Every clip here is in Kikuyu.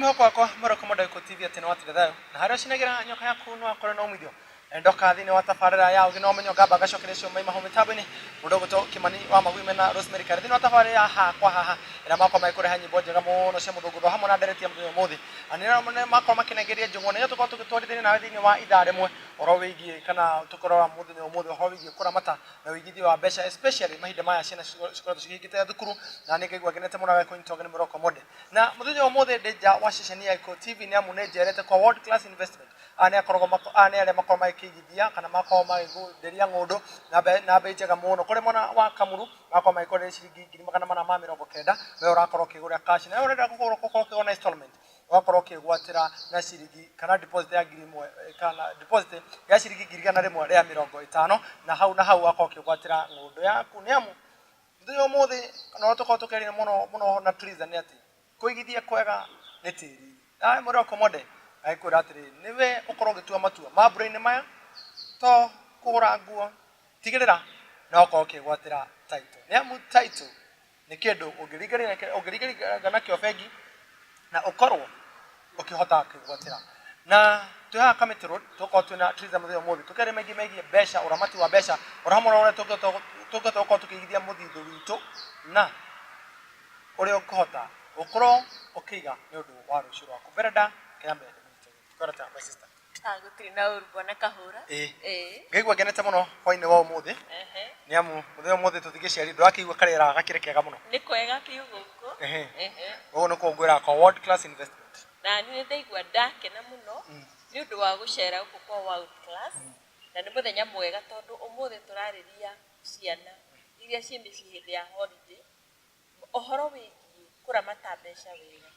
Mwĩhoko wakwa mwĩroko Mũndũ TV atĩ nĩ watire thayũ na harĩa ũcinagĩra nyoka yaku no akorwo na umithio. Na ndoka thĩinĩ wa tabarĩra ya ũgĩ na ũmenyo ngamba ngacokeria cio maima hau mĩtambo-inĩ mũndũ ũgwĩtwo Kĩmani wa Magui mena Rosemary Kare thĩinĩ wa tabarĩra ya hakwa haha ĩrĩa makorwo magĩkũreha nyĩmbo njega mũno cia mũthũngũtho hamwe na ndereti ya mũthenya ũmũthĩ. Na nĩ makorwo makĩnengeria njũng'wa nĩyo tũkorwo tũgĩtwarithania nawe thĩinĩ wa ithaa rĩmwe ũhoro wĩgiĩ kana tũkĩrora mũthenya ũmũthĩ ũhoro wĩgiĩ kũramata na ũigithia wa mbeca especially mahinda maya ciana cikoretwo cikĩhingĩte thukuru na nĩ ngaigua ngenete mũno nawe kũnyitwo ũgeni mũroko monde. Na mũthenya wa ũmũthĩ ndĩ nja wa ceceni ya Gĩkũyũ TV nĩ amu nĩ njerete kwa World Class Investment. Aya nĩ akoragwo aya nĩ arĩa makoragwo magĩkĩigithia kana makoragwo magĩkwenderia ng'ũndũ na mbei njega mũno. Kũrĩ mwena wa Kamuru magakorwo magĩkwenderia ciringi 490,000 we ũrakorwo ũkĩgũra cash. Na we ũrenda gũkorwo ũkĩgũra na installment ũgakorwo ũkĩgwatĩra na ciringi kana deposit ya 1000 kana deposit ya ciringi 150,000 na hau na hau ũgakorwo ũkĩgwatĩra ng'ũndũ yaku. Nĩ amu mũthenya wa ũmũthĩ na ũrĩa tũkoragwo tũkĩaria mũno mũno na Triza nĩ atĩ kũigithia kwega nĩ tĩri. Nawe mũrĩ Okomode agĩkwĩra atĩrĩrĩ, nĩwe ũkorwo ũgĩtua matua mambura-inĩ maya to kũgũra nguo, tigĩrĩra nĩ wakorwo ũkĩgwatĩra title. Nĩ amu title nĩ kĩndũ ũngĩringĩrĩria nakĩo bengi na ũkorwo ũkĩhota kwĩgwatĩra. Na twĩ haha Kamĩtĩ Road tũgũkorwo twĩna Triza mũthenya ũmũthĩ tũkĩaria maingĩ megiĩ mbeca, ũramati wa mbeca, oro hamwe na ũrĩa tũngĩhota gũkorwo tũkĩigithia mũthithũ witũ na ũrĩa ũkũhota gũkorwo ũkĩiga nĩ ũndũ wa rũciũ rwaku. Mbere nda kĩambe ndĩmũnyite ũgeni. Kwĩra my sister. Ah, gũtirĩ na ũru bwana Kahũra. Ĩĩ. Ĩĩ. Ngaigua ngenete mũno hwainĩ wa ũmũthĩ nĩ amu mũthenya ũmũthĩ tũtingĩciari ndũrakĩigua karĩera gakĩrĩ kega mũno. Nĩ kwega biũ gũkũ. Ehe. Ũguo nĩkuo ngwĩraga kwa World Class Investment. Na niĩ nĩ ndaigua ndakena mũno nĩ ũndũ wa gũcera gũkũ kwa World Class na nĩ mũthenya mwega tondũ ũmũthĩ tũrarĩria ciana iria ciĩ mĩciĩ hĩndĩ ya holiday ũhoro wĩgiĩ kũramata mbeca wega.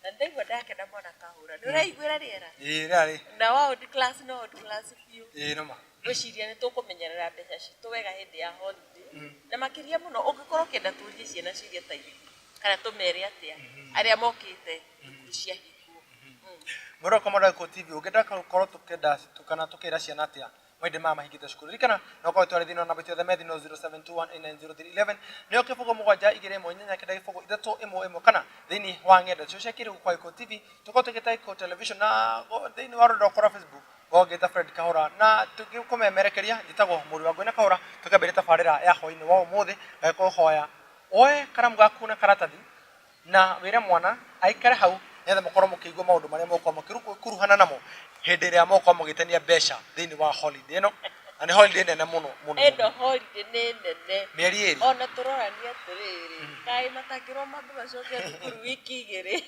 Na nĩndaigua ndakena mwana Kahũra. Nĩ ũreiguĩra rĩera? Ĩĩ rĩarĩ. Na world class no world class biũ. Ĩĩ nĩma. Ngwĩciria nĩ tũkũmenyerera mbeca citũ wega hĩndĩ ya holiday. Na makĩria mũno ũngĩkorwo ũkĩenda tũrie ciana ciũria ta irĩkũ kana tũmere atĩa arĩa mokĩte thukuru ciahingwo. Mwĩrĩ wa Mũndũ Gĩkũyũ TV ũngĩenda gũkorwo tũkĩenda kana tũkĩra ciana atĩa mahinda maya mahingĩte cukuru ririkana no ũkorwo twarĩ thĩinĩ wa namba itũ ya theme thimũ 0721890311 nĩyo 0721890 kana thĩinĩ wa ng'enda cio cia kĩrĩu kwa Gĩkũyũ TV tũkorwo tũgĩta Gĩkũyũ Television na thĩinĩ wa rũrenda rwakwa rwa Facebook ngorwo Fred Kahũra na tũgĩkũmemerekeria njĩtagwo Mũriũ wa Ngũĩ na Kahũra tũkĩambĩrĩria tabarĩra ya hwainĩ wa ũmũthĩ ngagĩkũhoya woe karamu gaku na karatathi na wĩre mwana aikare hau nĩgetha mũkorwo mũkĩigua maũndũ marĩa mũgũkorwo mũkĩkuruhana namo hĩndĩ ĩrĩa mũgũkorwo mũgĩtania mbeca thĩinĩ wa holiday ĩno na nĩ holiday nene mũno mũno. Ĩno holiday nĩ nene. Mĩeri ĩrĩ. Ona tũrorania atĩrĩrĩ, kaĩ matangĩrwo mambe macoke thukuru wiki igĩrĩ.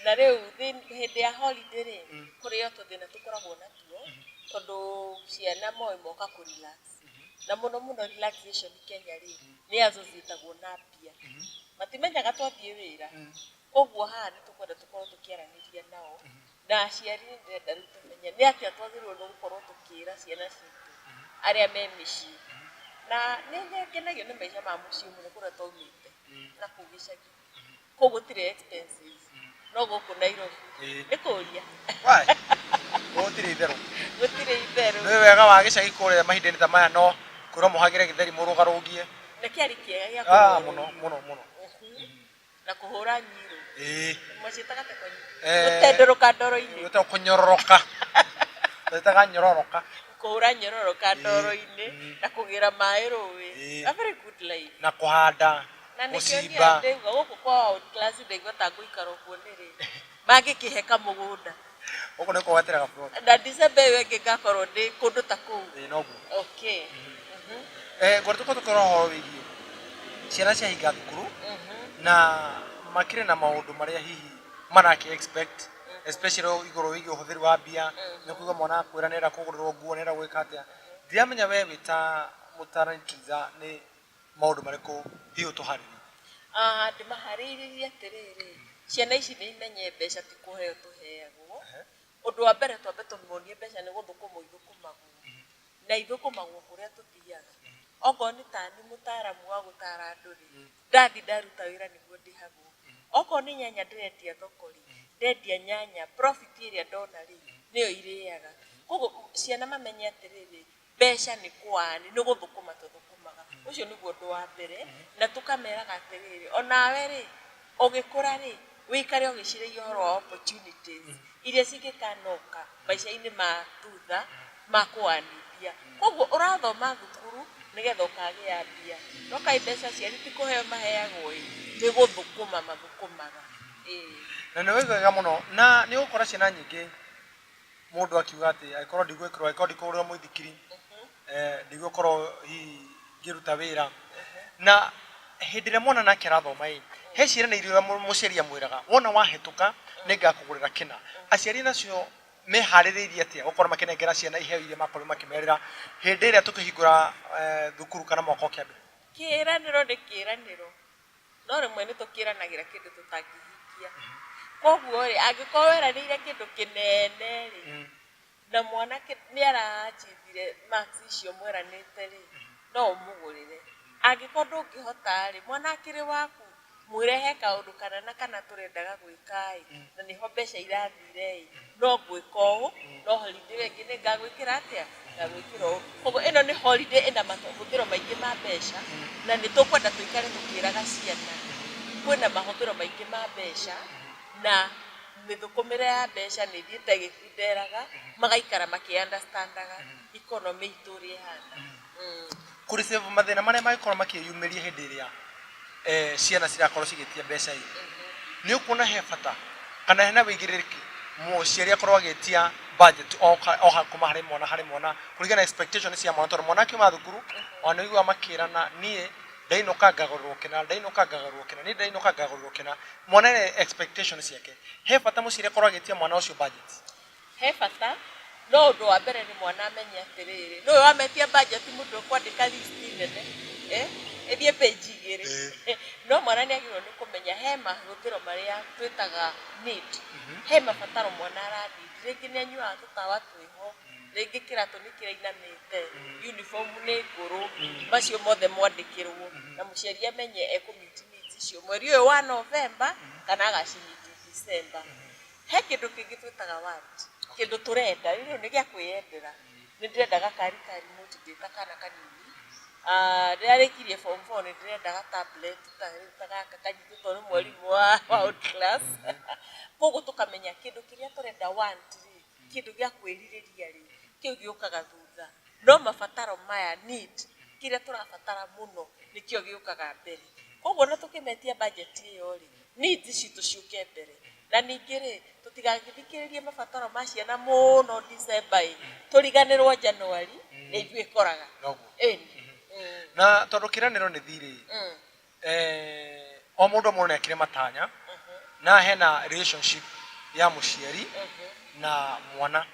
Na rĩu hĩndĩ ya holiday rĩ, kũrĩ o tũthĩna tũkoragwo natuo tondũ ciana moĩ moka kũ relax. Na mũno mũno relaxation Kenya rĩ, nĩ associate-agwo na mbia. Matimenyaga twathiĩ wĩra. Koguo haha nĩ tũkwenda tũkorwo tũkĩaranĩria nao na aciari nĩ ndĩrenda rĩu tũmenye nĩ atĩa twagĩrĩirwo nĩ gũkorwo tũkĩra ciana citũ arĩa me mĩciĩ. Na nĩ ngenagio nĩ maica ma mũciĩ mũno kũrĩa twaumĩte na kũu gĩcagi. Kũu gũtirĩ expenses no gũkũ Nairobi nĩ kũria. Why? Gũtirĩ itherũ. Gũtirĩ itherũ. Nĩ wega wa gĩcagi kũrĩa mahinda-inĩ ta maya no kwĩrwo mũhagĩre gĩtheri mũrũgarũngie. Na kĩarĩ kĩega gĩa Ah, mũno mũno mũno. Na kũhũra nyirũ. Ĩĩ. Maciĩtaga ta gũtenderũka ndoro-inĩ. Gwĩtagwo kũnyororoka. Twĩtaga nyororoka. Kũhũra nyororoka ndoro-inĩ na kũgĩra maĩ rũĩ. A very good life. Na kũhanda, Na nĩkĩo niĩ gũcimba. ndaigua gũkũ kwa world class ndaigua ta ngũikara ũguo nĩrĩ mangĩkĩhe kamũgũnda. Gũkũ nĩ kwĩgwatĩra gaburoti. Na December ĩyo ĩngĩ ngakorwo ndĩ kũndũ ta kũu. Ĩĩ noguo. Okay. Ngwenda tũkorwo tũkĩrora ũhoro wĩgiĩ ciana ciahinga thukuru na makĩrĩ na maũndũ marĩa hihi marakĩ expect especially igũrũ wĩgiĩ ũhũthĩri wa mbia nĩ ũkũigua mwana akwĩra nĩ arenda kũgũrĩrwo nguo nĩ arenda gwĩka atĩa. Ndiramenya we wĩ ta mũtaarani Triza nĩ maũndũ marĩkũ hihi ũtũharĩrĩirie? Ah, ndĩmaharĩrĩirie atĩrĩrĩ, ciana ici nĩ imenye mbeca ti kũheo tũheagwo. Ũndũ wa mbere twambe tũmonie mbeca nĩ gũthũkũmwo ithũkũmagwo, na ithũkũmagwo kũrĩa tũthiaga. Okorwo nĩ tani mũtaaramu wa gũtara andũ rĩ, ndathiĩ ndaruta wĩra nĩguo ndĩhagwo. Okorwo nĩ nyanya ndĩrendia thoko rĩ, ndendia nyanya profit ĩrĩa ndona rĩ, nĩyo irĩaga. Koguo ciana mamenye atĩrĩrĩ, mbeca nĩ kũ earn, nĩ gũthũkũma tũthũkũmaga. Ũcio nĩguo ũndũ wa mbere, na tũkameraga atĩrĩrĩ, onawe rĩ, ũgĩkũra rĩ, Wĩikare ũgĩciragia ũhoro wa opportunities iria cingĩkanoka maica-inĩ ma thutha ma kũanithia. Koguo ũrathoma thukuru nĩgetha ũkagĩa mbia, no kaĩ mbeca aciari ti kũheo maheagwo ĩ, nĩ gũthũkũma mathũkũmaga, ĩĩ. Na nĩ wega mũno, na nĩ ũgũkora ciana nyingĩ mũndũ akiuga atĩ angĩkorwo ndigwĩkĩrwo, angĩkorwo ndikũgũrĩrwo mũithikiri, ndigũkorwo hihi ngĩruta wĩra. Na hĩndĩ ĩrĩa mwana nake arathoma ĩ, he ciĩranĩiro iria mũciari amwĩraga, wona wahĩtũka nĩngakũgũrĩra kĩna. Aciari nacio meharĩrĩirie atĩa gũkorwo makĩnengera ciana iheo iria makorwo makĩmerĩra hĩndĩ ĩrĩa tũkĩhingũra thukuru kana mwaka ũkĩambĩrĩria? Kĩĩranĩro nĩ kĩĩranĩro, no rĩmwe nĩ tũkĩranagĩra kĩndũ tũtangĩhingia. Koguo rĩ, angĩkorwo weranĩire kĩndũ kĩnene rĩ, na mwanake nĩ arachivire marks icio mweranĩte rĩ, no ũmũgũrĩre. Angĩkorwo ndũngĩhota rĩ, mwana akĩrĩ waku, mwĩre he kaũndũ kana na kana tũrendaga gwĩka ĩ, na nĩho mbeca irathire ĩ, no ngwĩka ũũ, no holiday ĩyo ĩngĩ nĩ ngagwĩkĩra atĩa, ngagwĩkĩra ũũ. Koguo ĩno nĩ holiday ĩna mahũthĩro maingĩ ma mbeca, na nĩ tũkwenda tũikare tũkĩraga ciana kwĩna mahũthĩro maingĩ ma mbeca, na mĩthũkũmĩre ya mbeca nĩ ĩthiĩte ĩgĩkunderaga, magaikara makĩ understandaga economy itũ ũrĩa ĩhana. Kũrĩ mathĩna marĩa mangĩkorwo makĩyumĩria hĩndĩ ĩrĩa ciana cirakorwo cigĩtia mbeca ĩ, nĩ ũkuona he bata kana hena wĩigĩrĩrĩki mũciari akorwo agĩtia budget o kuma harĩ mwana kũringana na expectation cia mwana, tondũ mwana akiuma thukuru ona nĩ ũiguaga makĩrana, niĩ ndainũka ngagũrĩrwo kĩna, ndainũka ngagũrĩrwo kĩna, niĩ ndainũka ngagũrĩrwo kĩna. Mwana ena expectation ciake, he bata mũciari akorwo agĩtia mwana ũcio budget? He bata, no ũndũ wa mbere nĩ mwana amenye atĩrĩrĩ, nĩwe wametia budget, mũndũ ũkwandĩka list nene, ĩthiĩ page 2, no mwana nĩ agĩrĩirwo nĩ kũmenya he mahũthĩro marĩa twĩtaga need, he mabataro mwana ara need. Rĩngĩ nĩ anyuaga tũtawa twĩho, rĩngĩ kĩratũ nĩ kĩrainamĩte, uniform nĩ ngũrũ, macio mothe mwandĩkĩrwo na mũciari amenye ekũ-meet needs icio mweri ũyũ wa November kana agaci-meet December. He kĩndũ kĩngĩ twĩtaga want, kĩndũ tũrenda, rĩu nĩ gĩa kwĩyendera. Nĩ ndĩrenda gakari ka remote ndĩ ta kana kanini. Ndĩrarĩkirie form 4, nĩ ndĩrendaga tablet ta rĩu ta gaka kanyitĩtwo nĩ mwarimũ wa world class. Koguo tũkamenya kĩndũ kĩrĩa tũrenda, want rĩ, kĩndũ gĩa kwĩrirĩria rĩ, kĩu gĩũkaga thutha, no mabataro maya, need, kĩrĩa tũrabatara mũno nĩkĩo gĩũkaga mbere. Koguo na tũkĩmetia budget ĩyo rĩ, needs citũ ciũke mbere. Na ningĩ rĩ, tũtigagĩthikĩrĩrie mabataro ma ciana mũno December ĩ, tũriganĩrwo January nĩ ithuĩ ĩkoraga. Noguo. Ĩni. Na tondũ kĩranĩro nĩ thirĩ, o mũndũ o mũndũ nĩ akĩrĩ matanya, na hena relationship ya mũciari na mwana,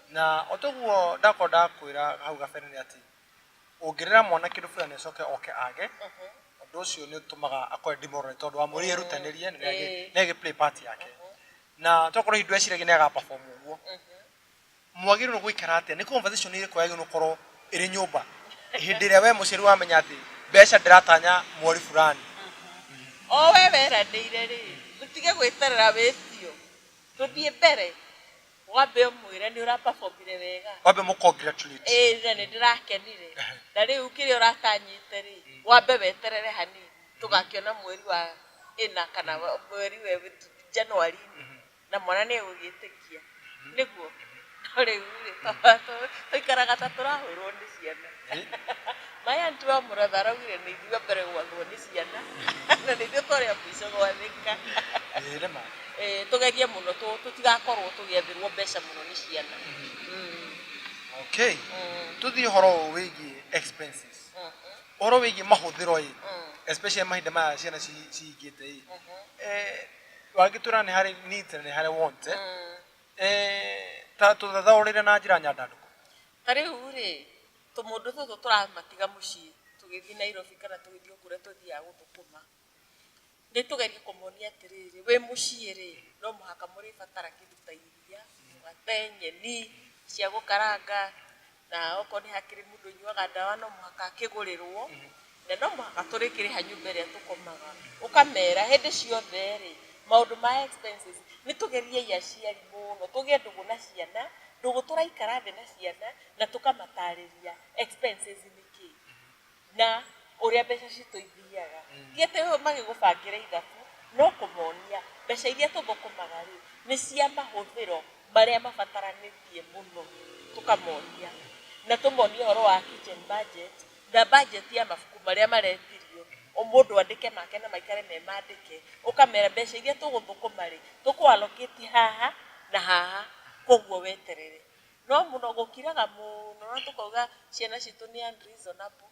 na o toguo ndakorwo ndakwĩra hau gabere nĩ atĩ ũngĩrera mwana kĩndũ fulani acoke oke age, ũndũ ũcio nĩ ũtũmaga akorwo demoralized, tondũ wamwĩrire erutanĩrie na nĩ agĩ play part yake, na tokorwo hihi ndweciragia nĩ aga perform ũguo. Mwagĩrĩirwo gũikara atĩa? Nĩ conversation ĩrĩkũ yagĩrĩirwo gũkorwo ĩrĩ nyũmba hĩndĩ ĩrĩa we mũciari wamenya atĩ mbeca ndĩratanya mweri fulani? O we weranĩire rĩ, tũtige gwĩterera wĩtio, tũthiĩ mbere wambe ũmwĩre nĩ ũraperformire wega. Wambe mũ congratulate. Ĩĩ, na nĩ ndĩrakenire, na rĩu kĩrĩa ũratanyĩte rĩ, wambe weterere hanini, tũgakĩona mweri wa ĩna kana mweri wa January, na mwana nĩ egũgĩtĩkia nĩguo. No rĩu rĩ, tũikaraga ta tũrahũrwo nĩ ciana. My aunty wa mũratha araugire nĩ ithuĩ a mbere gwathwo nĩ ciana na nĩ ithuĩ twarĩ a mũico gwathĩka. Ĩĩ, nĩma. Ĩĩ, tũgerie mũno tũtigakorwo tũgĩathĩrwo mbeca mũno nĩ ciana. Okay, tũthiĩ ũhoro ũyũ wĩgiĩ expenses, ũhoro wĩgiĩ mahũthĩro ĩ, especially mahinda maya ciana cihingĩte ĩ. Wangĩtwĩra nĩ harĩ needs na nĩ harĩ want, ta tũthathaũrĩre na njĩra nyandandũku. Ta rĩu rĩ, tũmũndũ tũtũ tũramatiga mũciĩ tũgĩthiĩ Nairobi kana tũgĩthiĩ o kũrĩa tũthiaga gũthũkũma, nĩ tũgerie kũmonia atĩrĩrĩ, wĩ mũciĩ rĩ, no mũhaka mũrĩbatara kĩndũ ta iria, mũgate, nyeni cia gũkaranga, na okorwo nĩ hakĩrĩ mũndũ ũnyuaga ndawa no mũhaka akĩgũrĩrwo, na no mũhaka tũrĩkĩrĩha nyũmba ĩrĩa tũkomaga. Ũkamera hĩndĩ ciothe rĩ, maũndũ ma expenses, nĩ tũgeriei aciari mũno tũgĩe ndũgũ na ciana, ndũgũ tũraikara thĩ na ciana na tũkamatarĩria expenses nĩ kĩ na ũrĩa mbeca citũ ithiaga. Ti atĩ magĩgũbangĩra ithabu. No kũmonia mbeca iria tũthũkũmaga rĩ, nĩ cia mahũthĩro marĩa mabataranĩtie mũno, tũkamonia na tũmonie ũhoro wa kitchen budget na budget ya mabuku marĩa maretirio, mũndũ andĩke make na maikare me mandĩke, ũkamera mbeca iria tũgũthũkũma rĩ, tũkũ allocate haha na haha, koguo weterere. No mũno gũkiraga mũno na tũkauga ciana citũ nĩ unreasonable,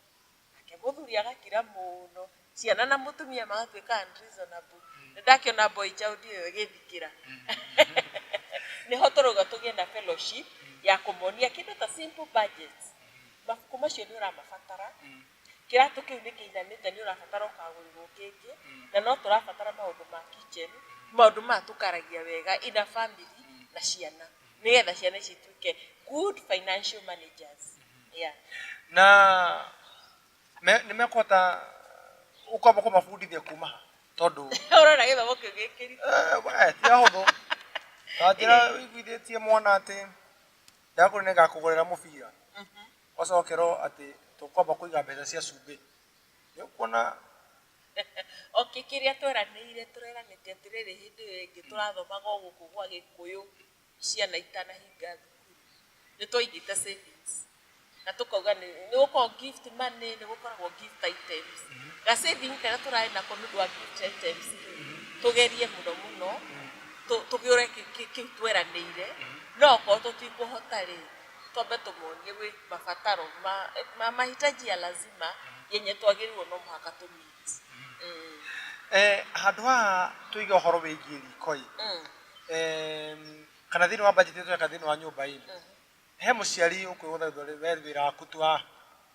nake mũthuri agakira mũno, ciana na mũtumia magatuĩka unreasonable. Nĩ ndakĩona boy child ĩyo ĩgĩthikĩra. Nĩho tũrauga tũgĩe na fellowship ya kũmonia kĩndũ ta simple budget. Mabuku macio nĩ ũramabatara, kĩratũ kĩu nĩ kĩinamĩte nĩ ũrabatara ũkagũrĩrwo kĩngĩ, na no tũrabatara maũndũ ma kitchen, maũndũ maya tũkaragia wega in a family na ciana, nĩgetha ciana ici ituĩke good financial managers. Yeah. Na nĩ mekũhota ũkwamba kũmabundithia kuma ha, tondũ Ũrona gĩthomo kĩu gĩ kĩritũ. We ti ahũthũ. Ta njĩra ũiguithĩtie mwana atĩ ndakũrĩ nĩngakũgũrĩra mũbira, ũgacokerwo atĩ tũkwamba kũiga mbeca cia cumbĩ, nĩ ũkuona. Okay, kĩrĩa tweranĩire, tũreranĩte atĩrĩrĩ, hĩndĩ ĩyo ĩngĩ tũrathomaga o gũkũ gwa Gĩkũyũ ciana itanahinga thukuru, nĩ twaigĩte savings na tũkauga nĩ gũkoragwo gift money, nĩ gũkoragwo gift items. Ga saving karĩa tũrarĩ nako nĩ ũndũ wa gift items rĩ, tũgerie mũno mũno tũgĩũre kĩu tweranĩire, no okorwo tũtikũhota rĩ, twambe tũmonie gwĩ mabataro ma mahitaji ya lazima yenye twagĩrĩirwo no mũhaka tũ meet. Handũ haha tũige ũhoro wĩgiĩ riko ĩ, kana thĩinĩ wa budget ĩrĩa tũreka thĩinĩ wa nyũmba ĩ, he mũciari ũkwĩgũtha we wĩra waku tu wa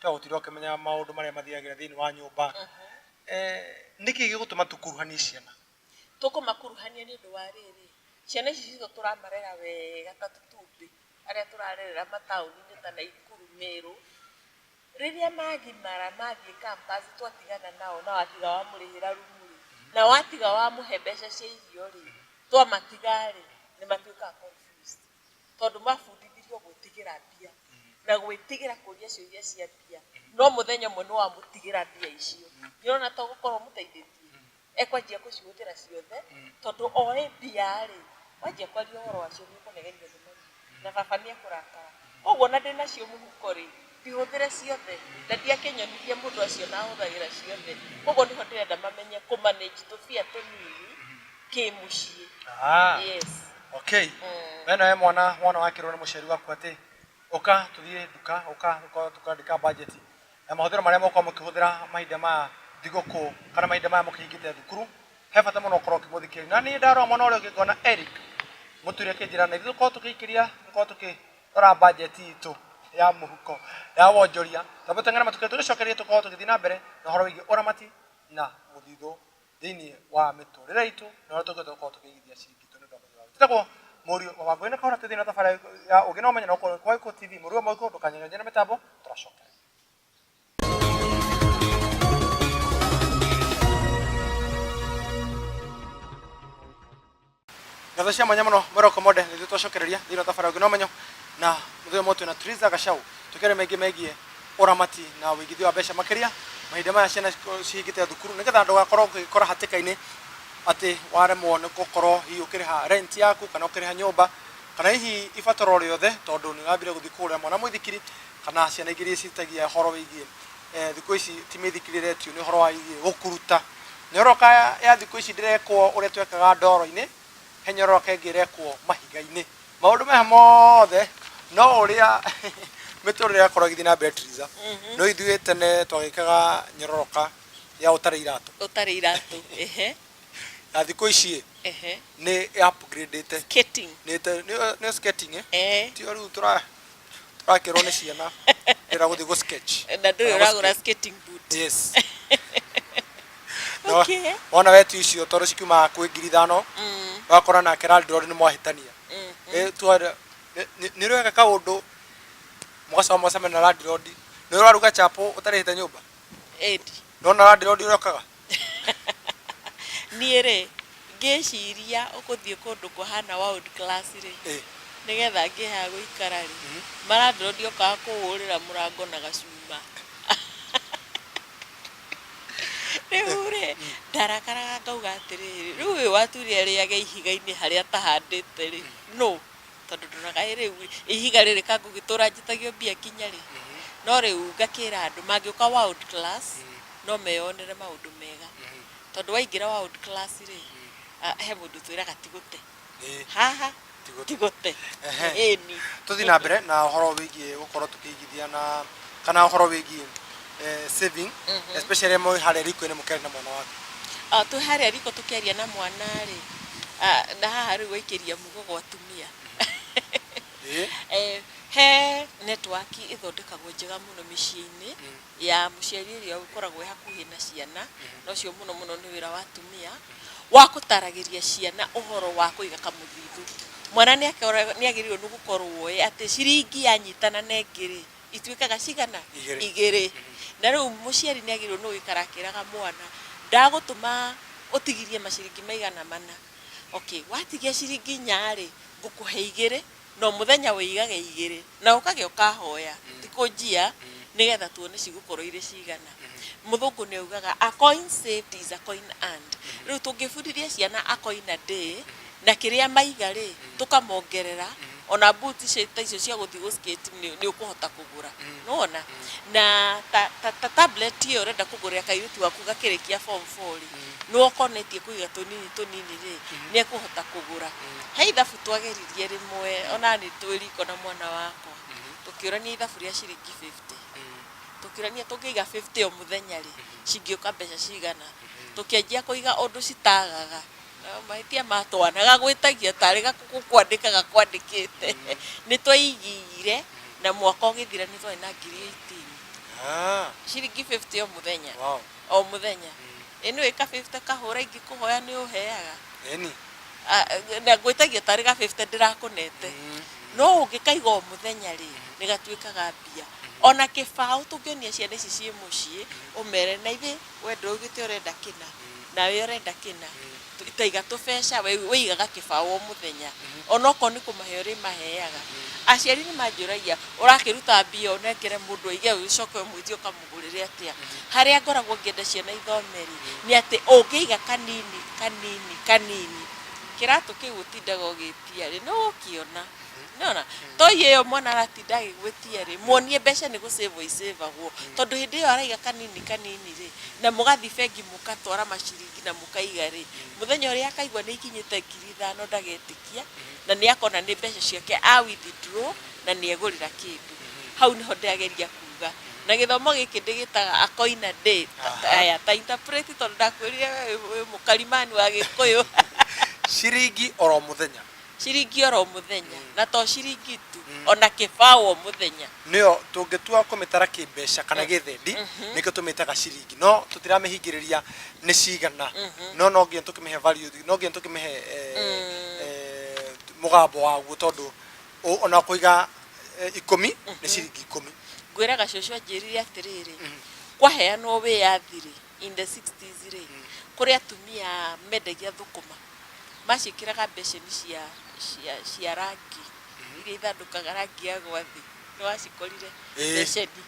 gũtinda ũkĩmenya maũndũ marĩa mathiagĩra thĩinĩ wa nyũmba, nĩkĩ gĩgũtũma tũkuruhanie ciana? Tũkũmakuruhania nĩ ũndũ wa rĩrĩ, ciana ici citũ tũramarera wega ta tũtumbĩ arĩa tũrarerera mataũni-inĩ ta Naikuru, Meru. Rĩrĩa magimara mathiĩ campus twatigana nao na watiga wamũrĩhĩra rumu rĩ, na watiga wamũhe mbeca cia irio rĩ, twamatiga rĩ, nĩ matuĩkaga confused, tondũ mabundithirio gwĩtigĩra mbia na gwĩtigĩra kũria ciũria cia mbia. No mũthenya ũmwe nĩ wamũtigĩra mbia icio, nĩ ũrona to gũkorwo ũmũteithĩtie, ekwanjia gũcihũthĩra ciothe, tondũ oĩ mbia rĩ, wanjia kwaria ũhoro wacio nĩ ũkũnegenio nĩ mami na baba nĩ ekũrakara. Koguo ona ndĩnacio mũhuko rĩ, ndihũthĩre ciothe, na ndiakĩnyonithia mũndũ acio na ahũthagĩra ciothe. Koguo nĩho ndĩrenda mamenye kũ manage tũbia tũnini kĩmũciĩ. Yes. Okay. We nawe mwana wakĩrwo nĩ mũciari waku atĩ ũka tũthiĩ nduka, ũka tũkandĩka budget na mahũthĩro marĩa mũgũkorwo mũkĩhũthĩra mahinda ma thigũkũ kana mahinda maya mũkĩhingĩte thukuru, he bata mũno ũkorwo ũkĩmũthikĩrĩria. Na niĩ ndarora mwana ũrĩa ũngĩ ngona Eric Mũturi akĩnjĩra na ithuĩ tũkorwo tũkĩikĩria, tũkorwo tũkĩrora budget itũ ya mũhuko ya wonjoria. Twambe tũteng'ere matukũ tũgĩcokererie tũkorwo tũgĩthiĩ na mbere na ũhoro wĩgiĩ ũramati na mũthithũ thĩinĩ wa mĩtũrĩre itũ na ũrĩa tũngĩhota gũkorwo tũkĩigithia ciringi itũ nĩ ũndũ wa mũthia wa Njĩtagwo Mũriũ wa Wangũi na Kahora, twĩ thĩinĩ wa tabarĩra ya Ũgĩ na Ũmenyo na gũkũ kwa Gĩkũyũ TV. Mũriũ wa Mũgĩkũyũ, ndũkanyenyenyie na mĩtambo, tũracoka. Ngatho cia mwanya mũno mwĩroko monde nĩ ithuĩ twacokereria thĩinĩ wa tabarĩra Ũgĩ na Ũmenyo na mũthenya ũmwe twĩna Triza Gachau tũkĩaria maingĩ megiĩ ũramati na ũigithia wa mbeca, makĩria mahinda maya ciana cihingĩte thukuru, nĩgetha ndũgakorwo ũgĩkora hatĩka-inĩ atĩ waremwo nĩ gũkorwo hihi ũkĩrĩha rent yaku kana ũkĩrĩha nyũmba kana hihi ibataro rĩothe, tondũ nĩ ũrambire gũthiĩ kũgũrĩra mwana mũithikiri kana ciana ingĩ iria citagia ũhoro wĩgiĩ thikũ ici ti mĩithikiri ĩretio, nĩ ũhoro wĩgiĩ gũkuruta nyororoka ya thikũ ici ndĩrekwo ũrĩa twekaga ndoro-inĩ, he nyororoka ĩngĩ ĩrekwo mahiga-inĩ. Maũndũ maya mothe no ũrĩa mĩtũrĩre yakorwo ĩgĩthiĩ na mbere, Triza. No ithuĩ tene twagĩkaga nyororoka ya ũtarĩ iratũ. Ũtarĩ iratũ, ehe. Na thikũ ici nĩ upgradĩte. Skating. Nĩ skating, eh? Eh. Tio rĩu tũrakĩrwo nĩ ciana ndĩra gũthiĩ gũ sketch. Na ndũrĩ ũragũra skating boot. Yes. Wona wetio icio tondũ cikiumaga kwĩ 5,000, ũgakora nake landlord nĩ mwahĩtania. Nĩ ũreka kaũndũ mũgacoka mũgacemania na landlord, nĩ ũraruga chapo ũtarĩhĩte nyũmba. Ĩndi. Nĩwona landlord ũrĩa okaga? Niĩ rĩ, ngĩciria ũgũthiĩ kũndũ kũhana world class rĩ, nĩgetha ngĩe ha gũikara rĩ, malandlord okaga kũhũrĩra mũrango na gacuma. Rĩu rĩ, Ndarakaraga ngauga atĩrĩrĩ, rĩu ũyũ wature arĩage ihiga-inĩ harĩa atahandĩte rĩ, no tondũ ndonaga ĩ rĩu ihiga rĩrĩ kangũgĩtũra njĩtagio mbia kinya rĩ. No rĩu ngakĩra andũ mangĩũka world class no meyonere maũndũ mega, tondũ waingĩra world class rĩ, he mũndũ twĩraga tigũte haha, tigũte. Ĩni. Tũthiĩ na mbere na ũhoro wĩgiĩ gũkorwo tũkĩigithia na kana ũhoro wĩgiĩ saving, especially mwĩ harĩa riko-inĩ mũkĩaria na mwana waku. Twĩ harĩa riko tũkĩaria na mwana rĩ, na haha rĩu waikĩria mugo gwa atumia. He network ĩthondekagwo njega mũno mĩciĩ-inĩ ya mũciari ũrĩa ũkoragwo ĩ hakuhĩ na ciana, na ũcio mũno mũno nĩ wĩra wa atumia wa gũtaragĩria ciana ũhoro wa kũiga kamũthithũ. Mwana nĩ agĩrĩirwo nĩ gũkorwo oĩ atĩ ciringi yanyitana na ĩngĩ rĩ, ituĩkaga cigana? Igĩrĩ. Igĩrĩ. Na rĩu mũciari nĩ agĩrĩirwo nĩ gũikara akĩraga mwana, ndagũtũma ũtigirie maciringi maigana mana. Okay, watigia ciringi inya rĩ, ngũkũhe igĩrĩ, no mũthenya wĩigage igĩrĩ, na ũkage ũkahoya, ti kũnjia, nĩgetha tuone cigũkorwo irĩ cigana. Mũthũngũ nĩ augaga a coin saved is a coin earned. Rĩu tũngĩbundithia ciana a coin a day, na kĩrĩa maiga rĩ, tũkamongerera, ona boots ta icio cia gũthiĩ gũ skate nĩ ũkũhota kũgũra. Nĩwona? Na ta tablet ĩyo ũrenda kũgũrĩra kairĩtu gaku gakĩrĩkia form 4 rĩ, nĩ ũkonetie kũiga tũnini tũnini rĩ, nĩ ekũhota kũgũra. He ithabu twageririe rĩmwe, ona nĩ twĩ riko na mwana wakwa, tũkĩũrania ithabu rĩa ciringi 50. Tũkĩũrania tũngĩiga 50 o mũthenya rĩ, cingĩũka mbeca cigana. Tũkĩanjia kũiga ũndũ citagaga. Mahĩtia ma twana gagwĩtagia tarĩ gakũkũ kwandĩka gakwandĩkĩte. Nĩ twaigire na mwaka ũgĩthira nĩ twarĩ na ngiri 18. Ciringi 50 o mũthenya. O mũthenya. Ĩ nĩ wĩka 50 kahũra ingĩkũhoya nĩ ũheaga. Ĩni. Na ngwĩtagia tarĩ ga 50 ndĩrakũnete. No ũngĩkaiga o mũthenya rĩ, nĩ gatuĩkaga mbia. Ona kĩbaũ tũngĩonia ciana ici ciĩ mũciĩ, ũmere na ithe we ndũraugĩte ũrenda kĩna, nawe ũrenda kĩna. Taiga tũbeca, we wĩigaga kĩbaũ o mũthenya. Onokorwo nĩ kũmahe ũrĩmaheaga. Aciari nĩ manjũragia, ũrakĩruta mbia ũnengere mũndũ aige ũcoke ũmwĩtie ũkamũgũrĩre atĩa. Harĩa ngoragwo ngĩenda ciana ithome rĩ, nĩ atĩ ũngĩiga kanini kanini kanini, kĩratũ kĩu ũtindaga ũgĩtia rĩ, nĩ ũgũkĩona. Nĩwona? Toi ĩyo mwana aratinda agĩgwĩtia rĩ, muonie mbeca nĩ gũcĩvwo icĩvagwo. Tondũ hĩndĩ ĩyo araiga kanini kanini rĩ, na mũgathiĩ bengi mũgatwara maciringi na mũkaiga rĩ, mũthenya ũrĩa akaigua nĩ ikinyĩte 5,000 ndagetĩkia, na nĩ akona nĩ mbeca ciake a withdraw na nĩ egũrĩra kĩndũ. Hau nĩho ndĩrageria kuga. Na gĩthomo gĩkĩ ndĩgĩtaga a coin a day. Aya, ta interpret tondũ ndakwĩrire we wĩ mũkarimani wa Gĩkũyũ. Ciringi oro mũthenya. Ciringi oro mũthenya. Na to ciringi tu, ona kĩbaũ o mũthenya. Nĩyo tũngĩtua kũmĩtara kĩmbeca kana gĩthendi, nĩkĩo tũmĩtaga ciringi. No tũtiramĩhingĩrĩria nĩ cigana. No no nginya tũkĩmĩhe value, no nginya tũkĩmĩhe mũgambo waguo tondũ ona kũiga ikũmi nĩ ciringi ikũmi. Ngwĩraga cũcũ anjĩrire atĩrĩrĩ, kwaheanwo wĩyathi rĩ, in the 60s rĩ, kũrĩ atumia mendagia thũkũma, maciĩkĩraga mbeceni cia rangi, iria ithandũkaga rangi ya gwathi. Nĩ wacikorire mbeceni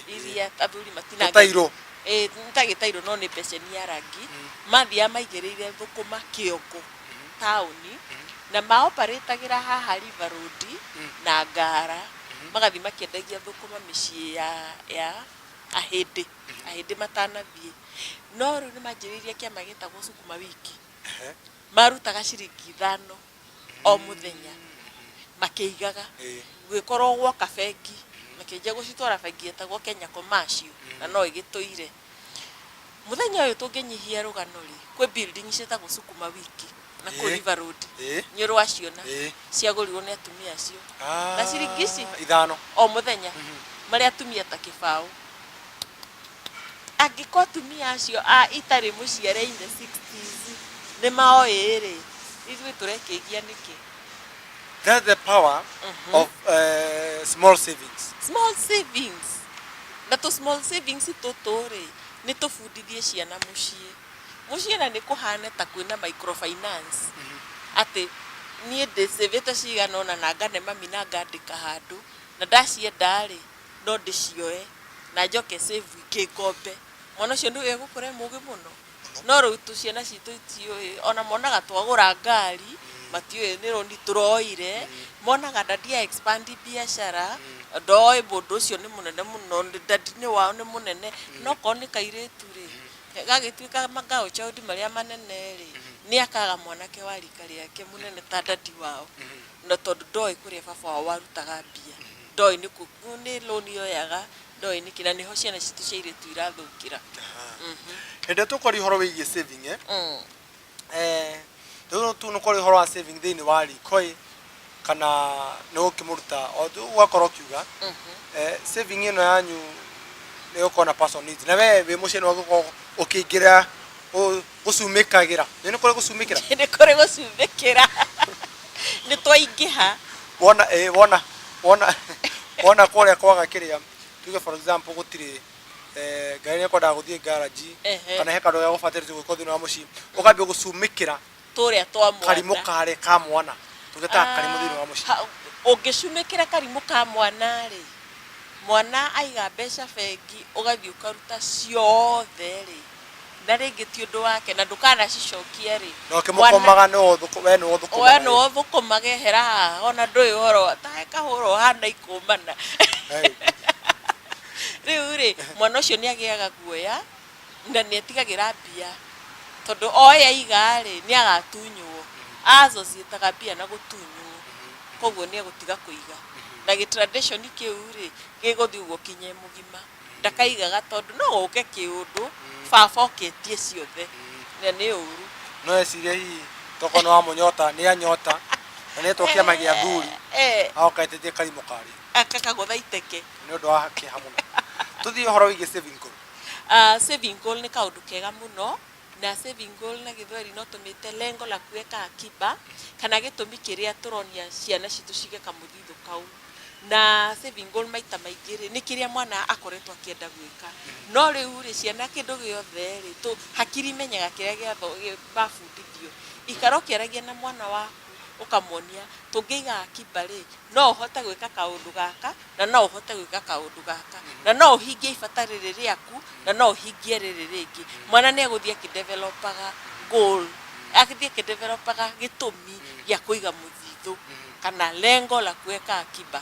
iria athuri matinangagia. Tũtairũ. Nĩ ta gĩtairũ no nĩ mbeceni ya rangi. Mathiaga maigĩrĩire thũkũma kĩongo taũni, na maoparĩtagĩra haha River Road na Ngara, magathiĩ makĩendagia thũkũma mĩciĩ ya ahĩndĩ, ahĩndĩ matanathiĩ. No rĩu nĩ manjĩrĩirie kĩama gĩtagwo Sukuma Wiki. Marutaga ciringi 5 o mũthenya makĩigaga. Gũgĩkorwo gwoka bengi, makĩanjia gũcitwara bengi yetagwo Kenya Commercial, na no ĩgĩtũire. Mũthenya ũyũ tũngĩnyihia rũgano rĩ, kwĩ building ciĩtagwo Sukuma Wiki na kũu River Road. Nĩ ũrĩ waciona? Ciagũrirwo nĩ atumia acio. Na ciringi ici 5 o mũthenya, marĩ atumia ta kĩbaũ. Angĩkorwo atumia acio a itarĩ mũciare in the 60s nĩ maoĩ rĩ, ithuĩ tũrekĩgia nĩkĩ? That's the power of small savings. Small savings. Na tũ small savings tũtũ rĩ, nĩ tũbundithie ciana mũciĩ. Mũciĩ na nĩ kũhane ta kwĩna microfinance. Atĩ niĩ ndĩcĩvĩte cigana ũna na ngane mami na ngandĩka handũ, na ndacienda rĩ, no ndĩcioe na njoke save ingĩ ngombe. Mwana ũcio nĩ egũkũra e mũgĩ mũno. No rĩu tu ciana citũ itiũĩ, ona monaga twagũra ngari matiũĩ nĩ rũni tũroire, monaga daddy a expand biacara, ndoĩ mũndũ ũcio nĩ mũnene mũno, daddy nĩ wao nĩ mũnene. No korwo nĩ kairĩtu rĩ, gagĩtuĩka girl child marĩa manene rĩ, nĩ akaga mwanake wa rika rĩake mũnene ta daddy wao, na tondũ ndoĩ kũrĩa baba wao warutaga mbia, ndoĩ nĩ kũ nĩ loan yoyaga, ndoĩ nĩkĩ, na nĩho ciana citũ cia airĩtu irathũkĩra. Hĩndĩ ĩrĩa tũkwaria ũhoro wĩgiĩ saving, rĩu tu nĩ kwaria ũhoro wa saving thĩinĩ wa riko ĩ, kana nĩ ũkĩmũruta ũgakorwo ũkiuga saving ĩno yanyu nĩ gũkorwo na personal needs, na we wĩ mũciĩ nĩ wagũkorwo ũkĩingĩra gũcumĩkagĩra, nĩ kũrĩ gũcumĩkĩra? Nĩ kũrĩ gũcumĩkĩra, nĩ twaingĩha. Wona wona wona wona kũrĩa kwaga kĩrĩa, tuge for example gũtirĩ, ngari nĩ kwendaga gũthiĩ garage, kana he kaũndũ gĩa gũbatarĩte gwĩkwo thĩinĩ wa mũciĩ, ũkambia gũcumĩkĩra tũrĩa twa mwana, karimũ karĩa ka mwana, tũgĩtaga karimũ thĩinĩ wa mũciĩ. Ũngĩcumĩkĩra karimũ ka mwana rĩ, mwana aiga mbeca bengi, ũgathiĩ ũkaruta ciothe rĩ, na rĩngĩ ti ũndũ wake na ndũkanacicokia rĩ, na ũkĩmũkomaga we nĩwe we ũthũkũmaga. Nĩwe ũthũkũmaga, ehera haha, ona ndũĩ ũhoro tahe kahũra ũhana ikũmana. Rĩu rĩ, mwana ũcio nĩ agĩaga guoya na nĩ etigagĩra mbia, tondũ oĩ aiga rĩ, nĩ agatunywo, associataga mbia na gũtunywo, koguo nĩ egũtiga kũiga, na gĩ tradition kĩu rĩ, gĩgũthiĩ ũguo kinya e mũgima, ndakaigaga, tondũ no gũke kĩũndũ baba oketie ciothe, na nĩ ũru. No ecirie hihi tokorwo nĩ wamũnyota, nĩ anyota na nĩ etwo kĩama gĩa athuri, agoka etĩtie karimũ karĩa, akakagũtha iteke. Nĩ ũndũ wa kĩeha mũno. Tũthiĩ ũhoro wĩgiĩ saving goal. Saving goal nĩ kaũndũ kega mũno, na saving goal na gĩthweri no tũmĩte lengo la kuweka akiba, kana gĩtũmi kĩrĩa tũronia ciana citũ cige kamũthithũ kau. Na saving goal maita maingĩ rĩ, nĩ kĩrĩa mwana akoretwo akĩenda gwĩka, no rĩu rĩ, ciana kĩndũ gĩothe rĩ, tũ hakiri imenyaga kĩrĩa gĩatho mabundithio. Ikara ũkĩaragia na mwana waku, ũkamuonia tũngĩiga akiba rĩ, no ũhote gwĩka kaũndũ gaka, na no ũhote gwĩka kaũndũ gaka, na no ũhingie ibata rĩrĩ rĩaku, na no ũhingie rĩrĩ rĩngĩ. Mwana nĩ egũthiĩ akĩdevelopaga goal, agĩthiĩ akĩdevelopaga gĩtũmi gĩa kũiga mũthithũ kana lengo la kuweka akiba.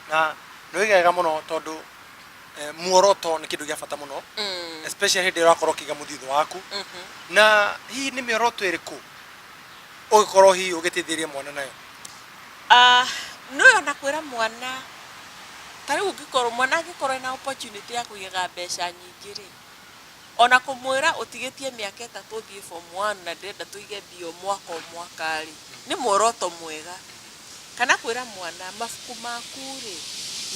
Na nĩ wĩgega mũno, tondũ muoroto nĩ kĩndũ gĩa bata mũno, especially hĩndĩ ĩrĩa ũrakorwo ũkĩiga mũthithũ waku. Na hihi nĩ mĩoroto ĩrĩkũ ũgĩkorwo hihi ũgĩteithĩrĩria mwana nayo? Ah, nĩũĩ ona kwĩra mwana ta rĩu, ũngĩkorwo mwana angĩkorwo ena opportunity ya kũigaga mbeca nyingĩ rĩ, ona kũmwĩra ũtigĩtie mĩaka 3 ũthiĩ form 1 na ndĩrenda tũige mbia o mwaka o mwaka rĩ, nĩ muoroto mwega. Kana kwĩra mwana mabuku maku rĩ,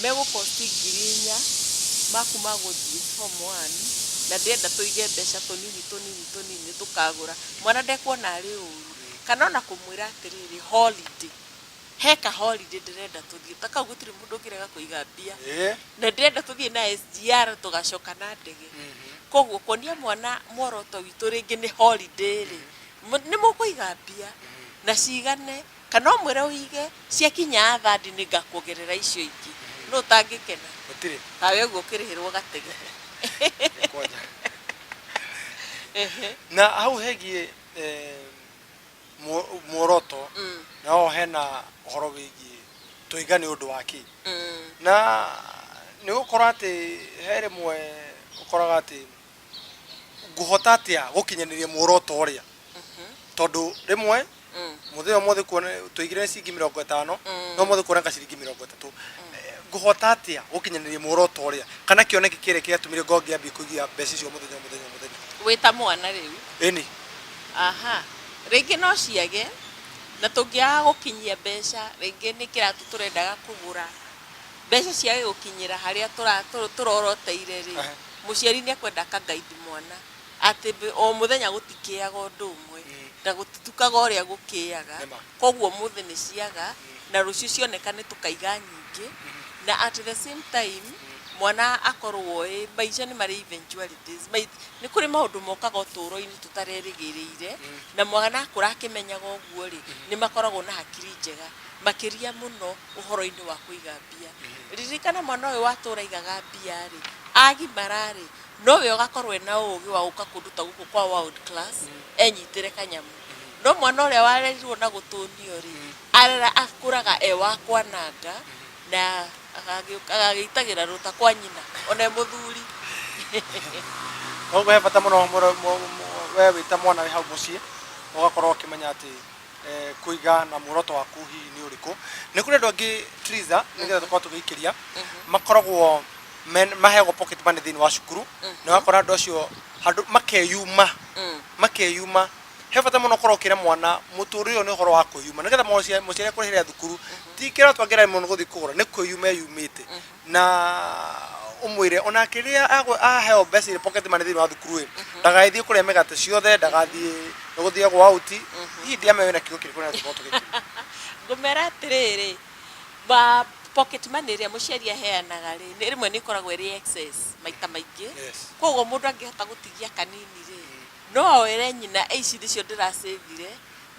megũkosti 4,000 maku ma gũthiĩ form 1, na ndĩrenda tũige mbeca tũnini tũnini tũnini tũkagũra, mwana ndekuona arĩ ũru. Kana ona kũmwĩra atĩrĩrĩ, holiday, heka holiday ndĩrenda tũthiĩ, ta kau gũtirĩ mũndũ ũngĩrega kũiga mbia, na ndĩrenda tũthiĩ na SGR tũgacoka na ndege. Koguo kuonia mwana muoroto witũ rĩngĩ nĩ holiday rĩ, nĩ mũkũiga mbia na cigane, kana ũmwĩre ũige ciakinya thandi nĩ ngakuongerera icio ingĩ, no ũtangĩkena? Gũtirĩ. Tawe ũguo ũkĩrĩhĩrwo gatege. Kwanja. Na hau hegiĩ muoroto, na ho hena ũhoro wĩgiĩ tũiga nĩ ũndũ wa kĩ, na nĩ gũkorwo atĩ he rĩmwe ũkoraga atĩ ngũhota atĩa gũkinyanĩria muoroto ũrĩa, tondũ rĩmwe mũthenya ũmũthĩ kuona tũigire ciringi 50, no ũmũthĩ kuoneka ciringi 30. Ngũhota atĩa gũkinyanĩria muoroto ũrĩa kana kĩoneki kĩrĩa kĩatũmire ngorwo ngĩambia kũigia mbeca icio mũthenya o mũthenya o mũthenya? Wĩta mwana rĩu? Ĩni. Aha, rĩngĩ no ciage, na tũngĩaga gũkinyia mbeca, rĩngĩ nĩ kĩratũ tũrendaga kũgũra, mbeca ciage gũkinyĩra harĩa tũroroteire rĩ, mũciari nĩ ekwenda akagaidi mwana atĩ o mũthenya gũtikĩaga ũndũ ũmwe, na gũtitukaga ũrĩa gũkĩaga. Nĩma. Koguo mũthĩ nĩ ciaga na rũciũ cioneka nĩ tũkaiga nyingĩ, na at the same time mwana akorwo ĩ maica nĩ marĩ eventualities. Nĩ kũrĩ maũndũ mokaga ũtũũro-inĩ tũtarerĩgĩrĩire, na mwana akũra akĩmenyaga ũguo rĩ, nĩ makoragwo na hakiri njega makĩria mũno ũhoro-inĩ wa kũiga mbia. Ririkana mwana ũyũ watũra aigaga mbia rĩ, agimara rĩ, No we ũgakorwo ena ũgĩ wa gũka kũndũ ta gũkũ kwa world class enyitĩre kanyamũ. No mwana ũrĩa warerirwo na gũtũnio rĩ, arera akũraga e wa kwananga na agagĩitagĩra rũta kwa nyina ona e mũthuri. Koguo he bata mũno we wĩ ta mwana wĩ hau mũciĩ ũgakorwo ũkĩmenya atĩ kũiga na muoroto waku hihi nĩ ũrĩkũ. Nĩ kũrĩ andũ angĩ Triza, nĩgetha tũkorwo tũgĩikĩria, makoragwo maheagwo pocket money thĩinĩ wa cukuru, na ũgakora andũ acio handũ makeyuma, makeyuma. He bata mũno ũkorwo ũkĩra mwana mũtũrĩre ũyũ nĩ ũhoro wa kwĩyuma, nĩgetha mũciari akũrĩhĩre thukuru, ti kĩratũ angĩra mũno gũthiĩ kũgũra, nĩ kwĩyuma eyumĩte. Na ũmwĩre onake rĩrĩa aheo mbeca iria pocket money thĩinĩ wa thukuru ĩ, ndagagĩthiĩ kũrĩa mĩgate ciothe, ndagathiĩ nĩ gũthiagwo out, hihi ndiamenya wĩna kiugo kĩrĩkũ nĩgetha tũkorwo tũgĩkinya. Ngũmera atĩrĩrĩ, ba pocket money ĩrĩa mũciari aheanaga rĩ, nĩ rĩmwe nĩ ĩkoragwo ĩrĩ excess maita maingĩ. Koguo mũndũ angĩhota gũtigia kanini rĩ, no ere nyina ici nĩcio ndĩracĩvire,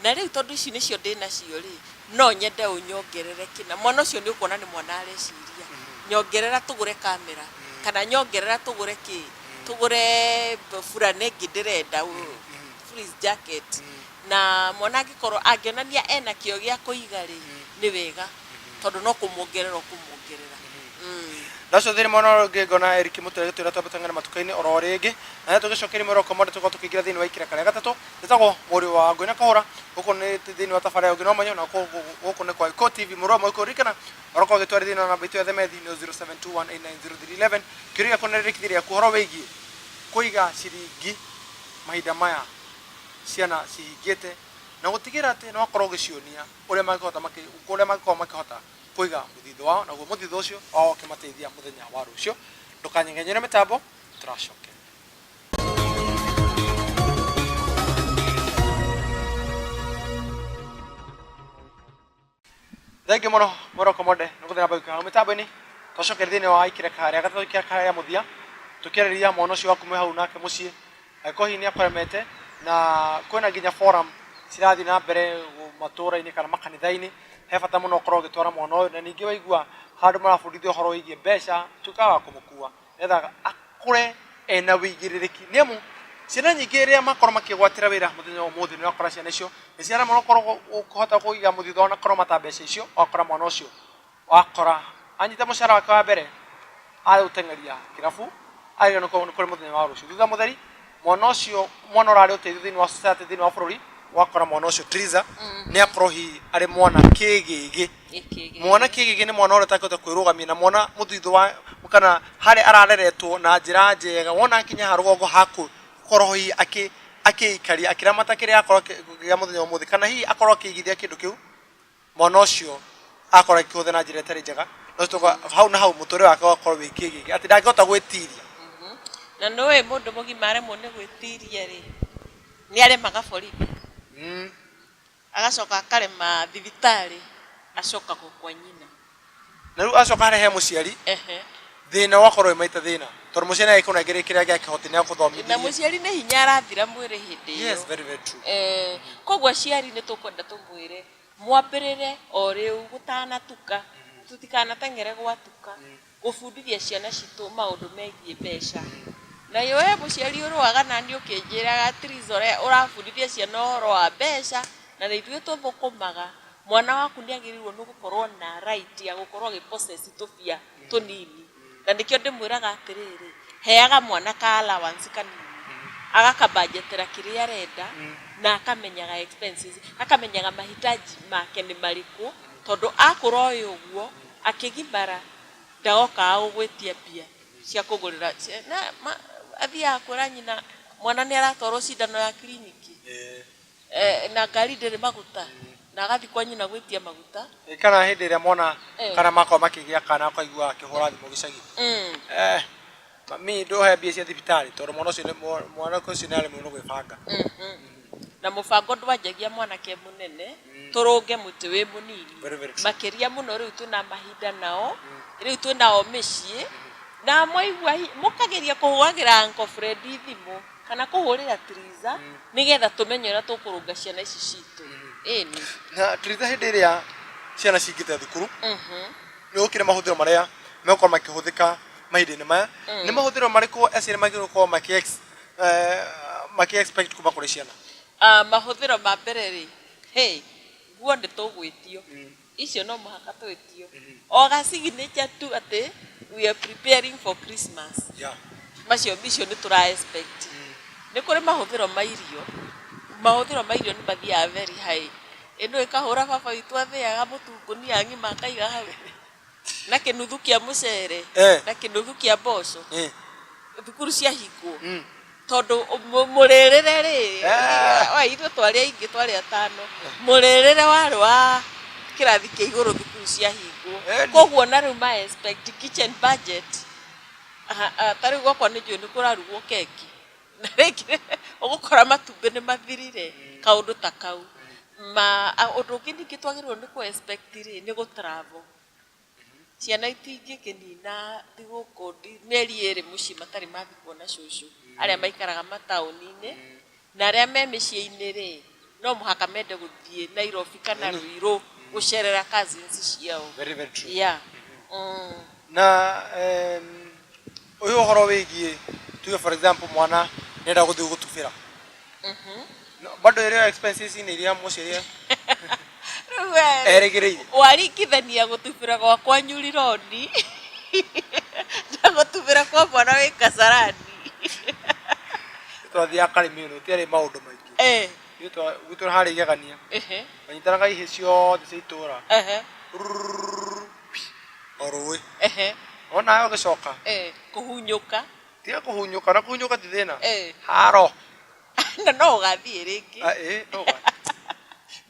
na rĩu tondũ ici nĩcio ndĩnacio rĩ, no nyende ũnyongerere kĩna. Mwana ũcio nĩ ũkuona nĩ mwana areciria. Nyongerera tũgũre kamera, kana nyongerera tũgũre kĩ, tũgũre burana ĩngĩ ndĩrenda, fleece jacket. Na mwana angĩkorwo angĩonania ena kĩo gĩa kũiga rĩ, nĩ wega, tondũ no kũmuongerera ũkũmuongerera. Ndacothire mwana ũrĩa ũngĩ ngona Eric Mũtũrĩ agĩtwĩra twambe tũteng'ere matuka-inĩ oro rĩngĩ, na nĩ tũgĩcokeria mwĩroko mothe tũkorwo tũkĩingĩra thĩinĩ wa ikĩreka rĩa gatatũ. Njĩtagwo mũriũ wa Ngũi na Kahũra, gũkũ nĩ thĩinĩ wa tabarĩra ya Ũgĩ na Ũmenyo, na gũkũ nĩ kwa Iko TV. Mũrũ wa Mũgĩkũyũ, ririkana ũrakorwo ũgĩtwarithia thĩinĩ wa namba itũ ya themethi nĩ 0721890311. Kĩũria gĩaku na rĩrĩkithia rĩaku ũhoro wĩgiĩ kũiga ciringi mahinda maya ciana cihingĩte, na gũtigĩrĩra atĩ nĩ wakorwo ũgĩcionia ũrĩa mangĩhota ũrĩa mangĩkorwo makĩhota kũiga mũthithũ wao, naguo mũthithũ ũcio wao ũkĩmateithia mũthenya wa rũciũ. Ndũkanyengenyere mĩtambo, tũracokera. Thengiũ mũno Morocco Monde nĩ gũthiĩ na mbere gũikara hau mĩtambo-inĩ. Twacokera thĩinĩ wa ikĩreka rĩa gatatũ ikĩreka rĩa mũthia tũkĩarĩrĩria mwana ũcio waku mwĩ hau nake mũciĩ angĩkorwo hihi nĩ akũremete, na kwĩna nginya forum cirathiĩ na mbere matũra-inĩ kana makanitha-inĩ. He bata mũno ũkorwo ũgĩtwara mwana ũyũ, na ningĩ waigua handũ marabundithio ũhoro wĩgiĩ mbeca, tuĩka wa kũmũkua nĩgetha akũre ena wĩigĩrĩrĩki. Nĩ amu ciana nyingĩ rĩrĩa makorwo makĩgwatĩra wĩra mũthenya wa ũmũthĩ, nĩ ũrakora ciana icio nĩ ciaremwo gũkorwo kũhota kũiga mũthithũ ona kũramata mbeca icio, ũgakora mwana ũcio wakora anyita mũcara wake wa mbere aũteng'eria kĩrabu, ariganĩrwo nĩ kũrĩ mũthenya wa rũciũ. Thutha mũtheri mwana ũcio, mwana ũrarĩ ũteithio thĩinĩ wa society, thĩinĩ wa bũrũri, ũgakora mwana ũcio Triza nĩ akorwo hihi arĩ mwana kĩgĩgĩ. Mwana kĩgĩgĩ nĩ mwana ũrĩa ũtangĩhota kwĩrũgamia, na mwana mũthithũ wa kana harĩa arareretwo na njĩra njega, wona akinya haha rũgongo hakũkorwo hihi akĩikaria akĩramata kĩrĩa akorwo akĩgĩa mũthenya wa ũmũthĩ, kana hihi akorwo akĩigithia kĩndũ kĩu, mwana ũcio akorwo akĩhũthĩra na njĩra ĩtarĩ njega, no hau na hau mũtũrĩre wake ũgakorwo wĩ kĩgĩgĩ, atĩ ndangĩhota gwĩtiria. Na nĩũĩ mũndũ mũgima aremwo nĩ gwĩtiria rĩ, nĩ aremaga borithi, agacoka akarema thibitarĩ, acokaga o kwa nyina. Na rĩu acoka harĩa he mũciari, thĩna ũgakorwo wĩ maita thĩna, tondũ mũciari nĩ agĩkũnengeria kĩrĩa gĩa kĩhoti nĩ akũthomithia. Na mũciari nĩ hinya arathira mwĩrĩ hĩndĩ ĩyo. Yes, very very true. Koguo aciari nĩ tũkwenda tũmwĩre mwambĩrĩre o rĩu gũtanatuka, tũtikanateng'ere gwatuka, gũbundithia ciana citũ maũndũ megiĩ mbeca. Na we mũciari ũrũaga naniĩ ũkĩnjĩraga Triza ũrĩa ũrabundithia ciana ũhoro wa mbeca, na nĩ ithuĩ tũthũkũmaga, mwana waku nĩ agĩrĩirwo nĩ gũkorwo na right ya gũkorwo agĩ possess tũbia tũnini. Na nĩkĩo ndĩmwĩraga atĩrĩrĩ, heaga mwana ka allowance kanini, agakabanjetera kĩrĩa arenda, na akamenyaga expenses, akamenyaga mahitaji make nĩ marĩkũ, tondũ akũra oĩ ũguo, akĩgimara ndagokaga gũgwĩtia mbia cia kũgũrĩra ciana, athiaga kwĩra nyina mwana nĩ aratwarwo cindano ya kiriniki, na ngari ndĩrĩ maguta, na agathiĩ kwa nyina gwĩtia maguta. Kana hĩndĩ ĩrĩa mwana kana makorwo makĩgĩa kana ũkaigua akĩhũra thimũ gĩcagi, mami ndũhe mbia cia thibitarĩ, tondũ mwana ũcio mwana ũcio nĩ aremwo nĩ gwĩbanga. Na mũbango ndwanjagia mwanake mũnene, tũrũnge mũtĩ wĩ mũnini. Very very true. Makĩria mũno rĩu twĩna mahinda nao, rĩu twĩnao mĩciĩ, na mwaigua mũkageria kũhũragĩra Uncle Fred thimũ, kana kũhũrĩra Triza, nĩgetha tũmenye ũrĩa tũkũrũnga ciana ici citũ. Ĩni. Na Triza, hĩndĩ ĩrĩa ciana cingĩte thukuru, nĩ gũkĩrĩ mahũthĩro marĩa megũkorwo makĩhũthĩka. Mahinda-inĩ maya nĩ mahũthĩro marĩkũ aciari magĩrĩirwo gũkorwo maki expect kuma kũrĩ ciana? Ah, mahũthĩro ma mbere rĩ, hey, nguo nĩ tũgwĩtio, icio no mũhaka twĩtio, o ga signature tu atĩ we are preparing for Christmas. Macio icio nĩ tũra expect. Nĩ kũrĩ mahũthĩro ma irio, mahũthĩro ma irio nĩ mathiaga very high. Ĩ nĩ ũĩ kahũra baba witũ athĩaga mũtu ngũnia ng'ima akaiga hau na kĩnuthu kĩa mũcere na kĩnuthu kĩa mboco, thukuru ciahingwo, tondũ mũrĩrĩre rĩ, wa ithuĩ twarĩ aingĩ, twarĩ atano, mũrĩrĩre warĩ wa kĩrathi kĩa igũrũ thukuru ciahingwo. Koguo na rĩu ma expect kitchen budget. Aha, ah, ta rĩu gwakwa nĩ njũĩ nĩ kũrarugwo keki na rĩngĩ ũgũkora matumbĩ nĩ mathirire, kaũndũ ta kau. Ma ũndũ ũngĩ ningĩ twagĩrĩirwo nĩ kũ expect rĩ, nĩ gũ travel. Ciana itingĩkĩnina thigũkũ mĩeri 2 mũciĩ matarĩ mathiĩ kuona cũcũ, arĩa maikaraga mataũni-inĩ, na arĩa me mĩciĩ-inĩ rĩ, no mũhaka mende gũthiĩ Nairobi kana Ruiru gũcerera cousins ciao. Very, very true. Yeah. Na ũyũ ũhoro wĩgiĩ, tuge for example, mwana nĩenda gũthiĩ gũtubĩra. No, bado ĩrĩ expenses nĩ iria mũciari Rĩu we erĩgĩrĩire. Waringithania gũtubĩra gwakwa Nyurironi na gũtubĩra kwa mwana wĩ Kasarani. Twathiaga karĩmi ĩno tiarĩ maũndũ maingĩ. Ithuĩ gwitũ harĩ igegania. Manyitanaga ihĩ ciothe cia itũra. O rũĩ. Wona ũgĩcoka. Kũhunyũka. Tiga kũhunyũka, na kũhunyũka ti thĩna. Haro. Na no ũgathiĩ rĩngĩ. Ah, ĩ, no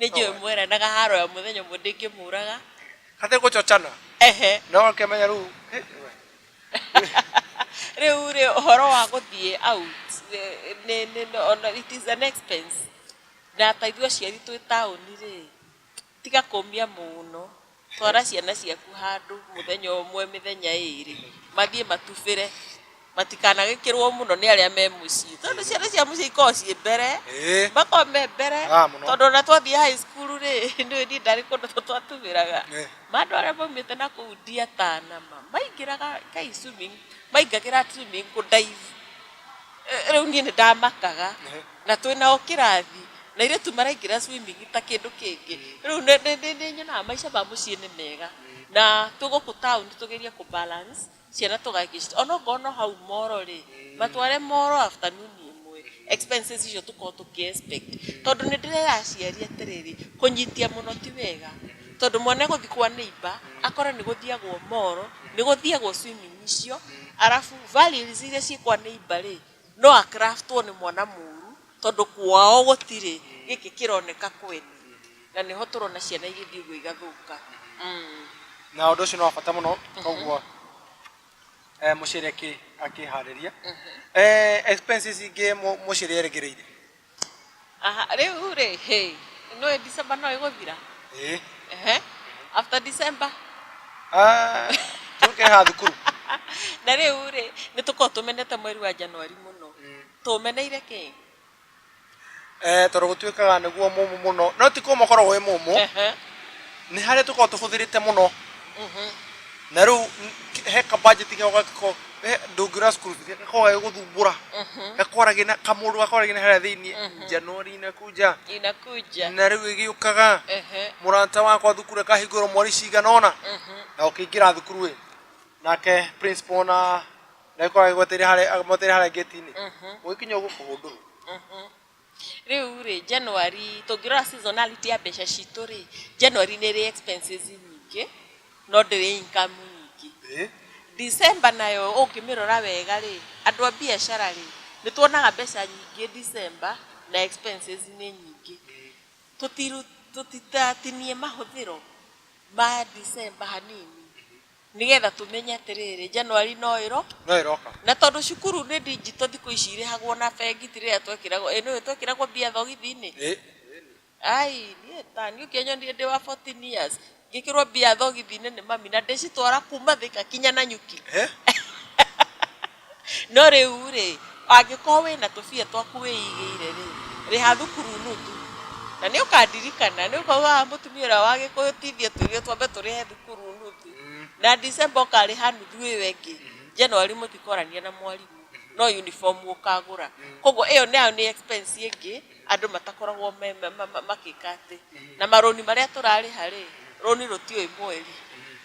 Nĩ njũĩ mweranaga haro ya mũthenya ũmwe ndĩngĩmũraga. Hatarĩ gũchochana. No ũkĩmenya rĩu we. Rĩu rĩ, ũhoro wa gũthiĩ out nĩ ona it is an expense, na ta ithuĩ aciari twĩ taũni rĩ, tiga kũmia mũno, twara ciana ciaku handũ mũthenya ũmwe, mĩthenya 2, mathiĩ matubĩre, matikanagĩkĩrwo mũno nĩ arĩa me mũciĩ, tondũ ciana cia mũciĩ ikoragwo ciĩ mbere, makoragwo me mbere. Ah, mũno. Tondũ ona twathiĩ high school rĩ, nĩũĩ niĩ ndarĩ kũndũ twatubĩraga. Ma andũ arĩa maumĩte na kũu Ndiatana ma maingĩraga kai swimming, maingagĩra swimming kũ dive. Rĩu niĩ nĩ ndamakaga na twĩnao kĩrathi na airĩtu maraingĩra swimming ta kĩndũ kĩngĩ. Rĩu nĩ nyonaga maica ma mũciĩ nĩ mega, na twĩ gũkũ taũni tũgerie kũ balance ciana, tũgakĩ onokorwo no hau moro rĩ, matware moro afternoon ĩmwe. Expenses icio tũkorwo tũkĩ expect, tondũ nĩ ndĩrera aciari atĩrĩrĩ, kũnyitia mũno ti wega, tondũ mwana egũthiĩ kwa neighbor akore nĩ gũthiagwo moro, nĩ gũthiagwo swimming icio, arabu values iria ciĩ kwa neighbor rĩ, no acraftwo nĩ mwana mũru, tondũ kwao gũtirĩ gĩkĩ kĩroneka kwene, na nĩho tũrona ciana igĩthiĩ ũguo igathũka. Na ũndũ ũcio nĩ wa bata mũno, koguo mũciari akĩharĩria expenses ingĩ mũciari erĩgĩrĩire. Aha, rĩu rĩ, hey, no December no ĩgũthira. Ehe. After December. Ah, tũkĩrĩha thukuru. Na rĩu rĩ, nĩ tũkoragwo tũmenete mweri wa January mũno. Tũmeneire kĩ? Tondũ gũtuĩkaga nĩguo mũmũ mũno, no ti kũma ũkoragwo wĩ mũmũ. Nĩ harĩa tũkoragwo tũhũthĩrĩte mũno, na rĩu he ka budget gakoragwo ndũngĩra school fees gakoragwo gagĩgũthumbũra, gakwaragia na kamũndũ gakwaragia na harĩa thĩiniĩ, Januari inakuja. Inakuja. Na rĩu ĩgĩũkaga, mũrata wakwa thukuru akahingũrwo mweri cigana ũna, na ũkĩingĩra thukuru ĩ, nake principal na ndagĩkorwo agĩgweteire harĩa, amweteire harĩa gate-inĩ, ũgĩkinya ũguo kũhũndũrwo. Rĩu rĩ, January, tũngĩrora seasonality ya mbeca citũ rĩ, January nĩ ĩrĩ expenses nyingĩ no ndĩrĩ income nyingĩ. December nayo ũngĩmĩrora wega rĩ, andũ a biacara rĩ, nĩ tuonaga mbeca nyingĩ December na expenses nĩ nyingĩ. Tũtitatinie mahũthĩro ma December hanini nĩgetha tũmenye atĩrĩrĩ, January no ĩro no ĩroka. Na tondũ cukuru nĩ digital thikũ ici, irĩhagwo na bengi, ti rĩrĩa twekĩragwo, ĩ nĩũĩ twekĩragwo mbia thogithi-inĩ. Ai, niĩ ta niĩ ũkĩnyonire ndĩ wa 14 years ngĩkĩrwo mbia thogithi-inĩ nĩ mami na ndĩcitwara kuma Thika kinya Nanyuki. No rĩu rĩ, angĩkorwo wĩna tũbia twaku wĩigĩire rĩ, rĩha thukuru nuthu na nĩ ũkandirikana, nĩ ũkauga mũtumia ũrĩa wa Gĩkũyũ tithie tũirio, twambe tũrĩhe thukuru nuthu, na December ũkarĩha nuthu ĩyo ĩngĩ. January mũtikorania na mwarimũ no uniform ũkagũra. Koguo ĩyo nayo nĩ expense ĩngĩ andũ matakoragwo makĩka atĩ. Na marũni marĩa tũrarĩha rĩ, rũni rũtiũĩ mweri,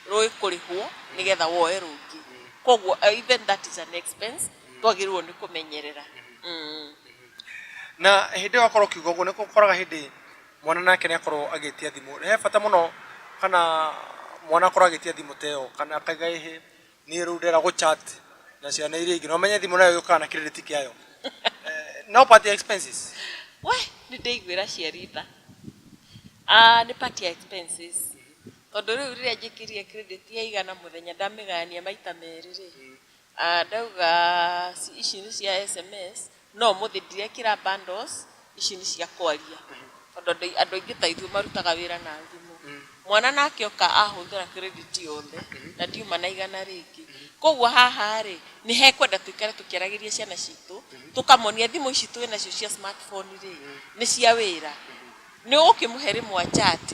rũĩ kũrĩhwo nĩgetha woe rũngĩ. Koguo even that is an expense twagĩrĩirwo nĩ kũmenyerera. Na hĩndĩ ĩyo wakorwo ũkiuga ũguo nĩ ũkoraga hĩndĩ mwana nake nĩ akorwo agĩtia thimũ. He bata mũno kana mwana akorwo agĩtia thimũ ta ĩyo kana akaiga ĩhĩ niĩ rĩu ndĩrenda gũ chat na ciana iria ingĩ. Na ũmenye thimũ nayo yũkaga na credit kĩayo. No part ya expenses. We nĩ ndĩiguĩra aciari tha. Ah, nĩ part ya expenses. Tondũ rĩu rĩrĩa njĩkĩrire credit ya igana mũthenya ndamĩgayania maita merĩ rĩ, ah, ndauga ici nĩ cia SMS, no ũmũthĩ ndirekĩra bundles, ici nĩ cia kwaria. Tondũ andũ aingĩ ta ithuĩ marutaga wĩra na thimũ. Mwana nake oka ahũthĩra credit yothe na ndiuma na igana rĩngĩ. Koguo haha rĩ, nĩ hekwenda tũikare tũkĩaragĩria ciana citũ, tũkamonia thimũ ici twĩ nacio cia smartphone rĩ, nĩ cia wĩra. Nĩ ũgũkĩmũhe rĩmwe chat,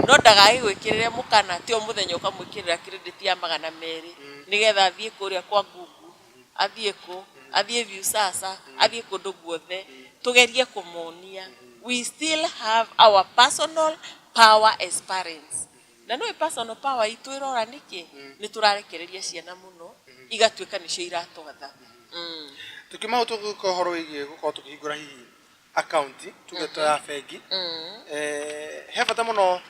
no ndagagĩgwĩkĩrĩre mũkana atĩ o mũthenya ũkamwĩkĩrĩra credit ya 200 nĩgetha athiĩ kũrĩa kwa Google, athiĩ kũ, athiĩ Viusasa, athiĩ kũndũ guothe. Tũgerie kũmonia we still have our personal power as parents. Na nĩũĩ personal power itũ ĩrora nĩkĩ? Nĩ tũrarekereria ciana mũno, igatuĩka nĩcio iratwatha. Tũkiuma hau tũgĩũka ũhoro wĩgiĩ gũkorwo tũkĩhingũra hihi account tuge ta ya bengi. He bata mũno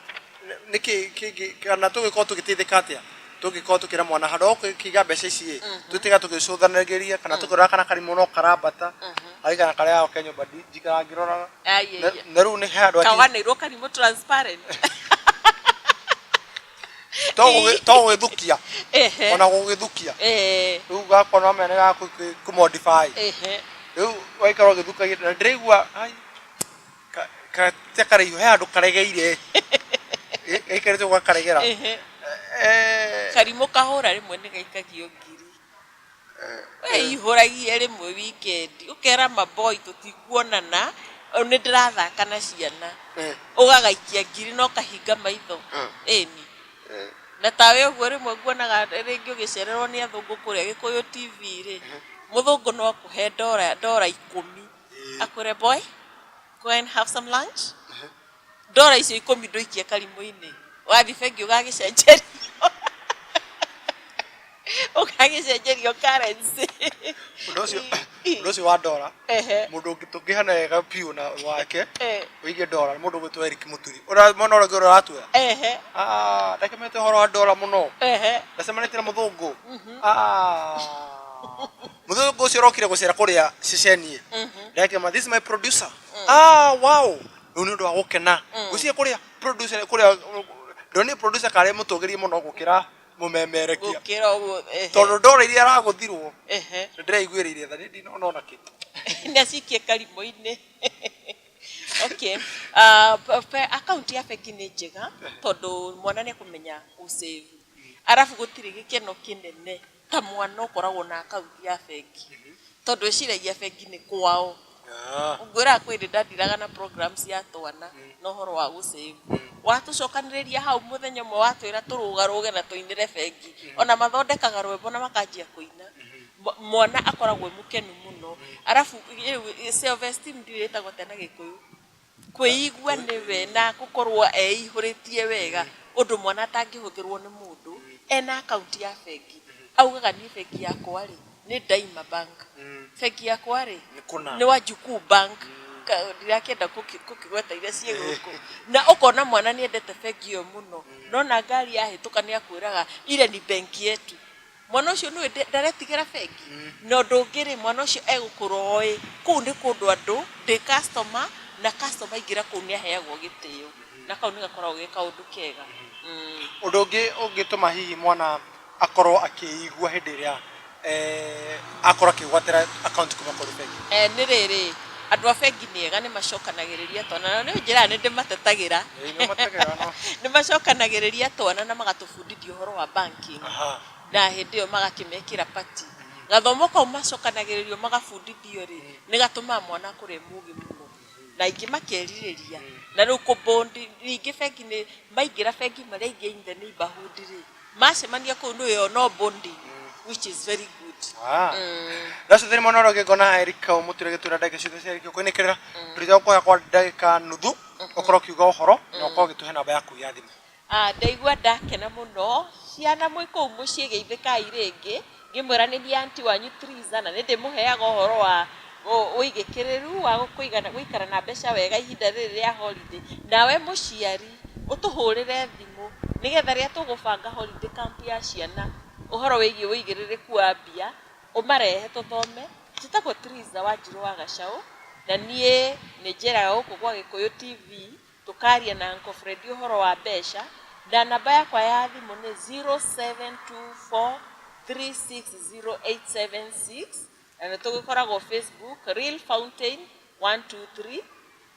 nĩkĩ kĩngĩ kana tũngĩkorwo tũgĩteithĩka atĩa tũngĩkorwo tũkĩra mwana handũ ha gũkĩiga mbeca ici ĩ tũtiga tũgĩcũthanagĩria kana tũkĩrora kana karimũ no karambata agĩikara karĩa gako ke nyũmba njikaraga ngĩroraga. Ai, ai, ai. Na rĩu nĩ he handũ Kawanĩirwo karimũ transparent. To gũgĩthukia ona gũgĩthukia rĩu gakwa no menya nĩ gakũ modify rĩu waikara ũgĩthukagia na ndĩraigua ai ta karaihu he handũ karegeire gaikarĩte ũguo gakaregera. Karimũ kahũra rĩmwe nĩ gaikagio ngiri. We ihũragie rĩmwe weekend ũkera maboi tũtikuonana nĩ ndĩrathaka na ciana. Ũgagaikia ngiri na ũkahinga maitho. Ĩni. Na tawe ũguo rĩmwe nguonaga rĩngĩ ũgĩcererwo nĩ athũngũ kũrĩa Gĩkũyũ TV rĩ, mũthũngũ no akũhe ndora 10 akwĩre boy go and have some lunch. Ndora icio 10 ndũikie karimũ-inĩ, wathiĩ bengi ũgagĩcenjerio ũgagĩcenjerio currency. Ũndũ ũcio wa ndora mũndũ ũngĩ tũngĩhana wega biũ na wake wĩgiĩ ndora nĩ mũndũ ũgwĩtwo Eric Mũturi. Ũrĩa mwena ũrĩa ũngĩ ũrĩa ũratuoya. Ah, ndakĩmete ũhoro wa ndora mũno. Ndacemanĩtie na mũthũngũ. Ah, mũthũngũ ũcio ũrokire gũcera kũrĩa ceceni. Ndakĩma this is my producer. Ah, wow. Rĩu nĩ ũndũ wa gũkena. Ngwĩciria kũrĩa producer kũrĩa ndonire producer karĩa mũtũgĩrie mũno gũkĩra mũmemerekia. Gũkĩra ũguo. Tondũ ndora iria aragũthirwo nĩndĩreiguĩrĩire tha, niĩ ndinona ona kĩ. Nĩ acikie karimũ-inĩ. Okay. Account ya bengi nĩ njega tondũ mwana nĩ ekũmenya gũ save. Arabu gũtirĩ gĩkeno kĩnene ta mwana ũkoragwo na account ya bengi. Tondũ eciragia bengi nĩ kwao. Ngwĩraga kwĩ hĩndĩ ndathiraga na programs ya twana na ũhoro wa gũ save. Watũcokanĩrĩria hau mũthenya ũmwe watwĩra tũrũgarũge na tũinĩre bengi. Ona mathondekaga rwĩmbo na makanjia kũina. Mwana akoragwo e mũkenu mũno. Arabu rĩu self esteem ndiũĩ ĩtagwo atĩa na Gĩkũyũ. Kwĩigua nĩwe na gũkorwo eihũrĩtie wega ũndũ mwana atangĩhũthĩrwo nĩ mũndũ ena account ya bengi. Augaga niĩ bengi yakwa rĩ nĩ Daima Bank. Bengi yakwa rĩ nĩ Wajukuu Bank. Ndirakĩenda gũkĩgweta iria ciĩ gũkũ. Na ũkona mwana nĩ endete bengi ĩyo mũno. Nona ngari yahĩtũka nĩ akwĩraga ile ni bengi yetu. Mwana ũcio nĩũĩ ndaretigĩra bengi. Na ũndũ ũngĩ rĩ, mwana ũcio egũkũra oĩ kũu nĩ kũndũ andũ ndĩ customer na customer aingĩra kũu nĩ aheagwo gĩtĩo. Na kau nĩ gakoragwo ge kaũndũ kega. Ũndũ ũngĩ ũngĩtũma hihi mwana akorwo akĩigua hĩndĩ ĩrĩa akorwo akĩgwatĩra account kuma kũrĩ bengi. Nĩ rĩrĩ, andũ a bengi nĩ ega nĩ macokanagĩrĩria twana na nĩ njĩraga nĩ ndĩmatetagĩra. Nĩ macokanagĩrĩria twana na magatũbundithia ũhoro wa banking. Na hĩndĩ ĩyo magakĩmekĩra party. Gathomo kau macokanagĩrĩrio magabundithio rĩ, nĩ gatũmaga mwana akũre e mũgĩ mũno. Na aingĩ makerirĩria. Na rĩu kũ bond ningĩ bengi nĩ maingĩra bengi marĩ aingĩ in the neighborhood rĩ, macemania kũu nĩ ũĩ no bonding which is very good. Ah. Ndacio thĩinĩ mwena ũrĩa ũngĩ ngona Erika ũmũture gĩtura ndagĩka ciothe cia Erika kũinĩkĩrĩra tũrĩta gũkũhe kwa ndagĩka nuthu ũkorwo ũkiuga ũhoro na ũkorwo ũgĩtũhe namba yaku ya thimũ. Ah, ndaigua ndakena mũno. Ciana mwĩ kũu mũciĩ, geithĩkai rĩngĩ. Ngĩmwĩra nĩ niĩ anti wanyu Triza, na nĩ ndĩmũheaga ũhoro wa ũigĩkĩrĩru wa gũikara na mbeca wega ihinda rĩrĩ rĩa holiday. Nawe mũciari ũtũhũrĩre thimũ nĩgetha rĩrĩa tũgũbanga holiday camp ya ciana, ũhoro wĩgiĩ ũigĩrĩrĩku wa mbia, ũmarehe tũthome. Njĩtagwo Triza Wanjirũ wa Gacaũ, na niĩ nĩ njeraga gũkũ gwa Gĩkũyũ TV tũkaria na Uncle Fred ũhoro wa mbeca, na namba yakwa ya thimũ nĩ 0724360876, na nĩ tũgĩkoragwo Facebook Real Fountain 123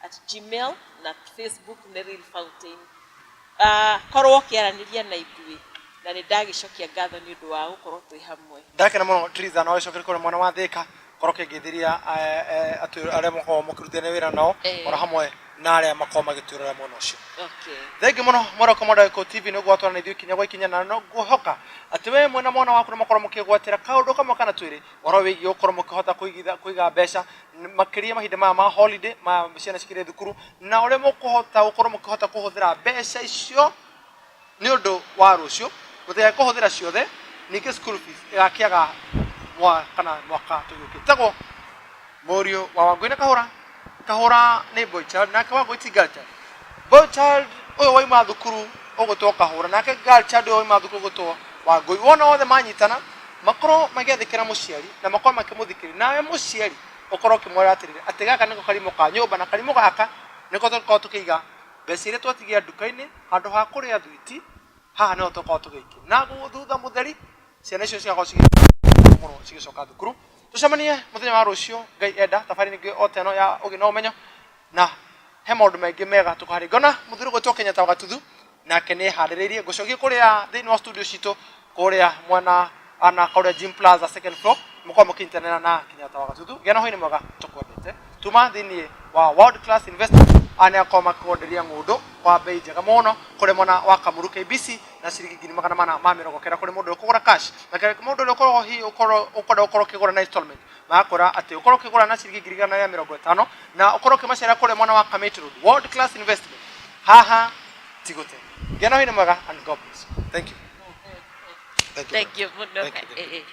at Gmail, na Facebook nĩ Real Fountain. Korwo ũkĩaranĩria na ithuĩ, na nĩ ndagĩcokia ngatho nĩ ũndũ wa gũkorwo twĩ hamwe. Ndakena mũno Triza, na ũgĩcokere kũrĩa mwena wa Thĩka, korwo ũkĩngeithĩria arĩa makoragwo mũkĩrutithania wĩra nao, oro hamwe na arĩa makoragwo magĩtwĩrora mwena ũcio. Okay. Thengi mũno Morocco Mwenda TV nĩ gwatwara na ithuĩ kinya gwa ikinya, na no ngwĩhoka atĩ we mwena mwana waku nĩ makorwo mũkĩgwatĩra kaũndũ kamwe kana twĩrĩ ũhoro wĩgiĩ gũkorwo mũkĩhota kũiga mbeca makĩria mahinda maya ma holiday ma ciana cikĩrĩ thukuru, na ũrĩa mũkũhota gũkorwo mũkĩhota kũhũthĩra mbeca icio nĩ ũndũ wa rũciũ, mũtigae kũhũthĩra ciothe, ningĩ school fees ĩgakĩaga kana mwaka tũgĩũkĩte. Tagwo mũriũ wa Wangũi na Kahũra. Kahũra nĩ boy child, nake Wangũi ti girl child. Boy child ũyũ wauma thukuru ũgũtwo Kahũra, nake girl child ũyũ wauma thukuru ũgũtwo Wangũi. Wona othe manyitana, makorwo magĩathĩkĩra mũciari na makorwo makĩmũthikĩrĩria, nawe mũciari ũkorwo ũkĩmwĩra atĩrĩrĩ, atĩ gaka nĩko karimũ ka nyũmba, na karimũ gaka nĩko tũkorwo tũkĩiga mbeca iria twatigia nduka-inĩ handũ ha kũrĩa thwiti, haha nĩho tũkorwo tũgĩikia, na thutha mũtheri ciana icio cigakorwo mũno cigĩcoka thukuru. Tũcemanie mũthenya wa rũciũ Ngai enda, tabarĩra ĩngĩ o ta ĩno ya ũgĩ na ũmenyo, na he maũndũ maingĩ mega tũkaharĩria. Ngona mũthuri ũgwĩtwo Kenyatta wa Gatuthu nake nĩ eharĩrĩirie ngũcokie kũrĩa thĩinĩ wa studio citũ kũrĩa mwena ana kũrĩa Gym Plaza second floor, mũkorwo mũkĩnyitanĩra na Kenyatta wa Gatuthu. Gĩa na hwaĩ-inĩ mwega, tũkwendete. Tuma thĩinĩ wa World Class Investment, aya nĩ akorwo makĩgũnderia ng'ũndũ kwa bei njega mũno kũrĩa mwena wa Kamuru KBC na ciringi 490,000 kũrĩ mũndũ ũkũgũra cash, na kũrĩ mũndũ ũrĩa ũkoragwo hihi ũkorwo ũkwenda gũkorwo ũkĩgũra na installment, magakora atĩ ũkorwo ũkĩgũra na ciringi 150,000 na ũkorwo ũkĩmacera kũrĩa mwena wa Kamiti Road. World Class Investment, haha ti gũte. Gĩa na hwaĩ-inĩ mwega and God bless you. Thank you. Thank you. Thank you mũno. Thank you, thank you.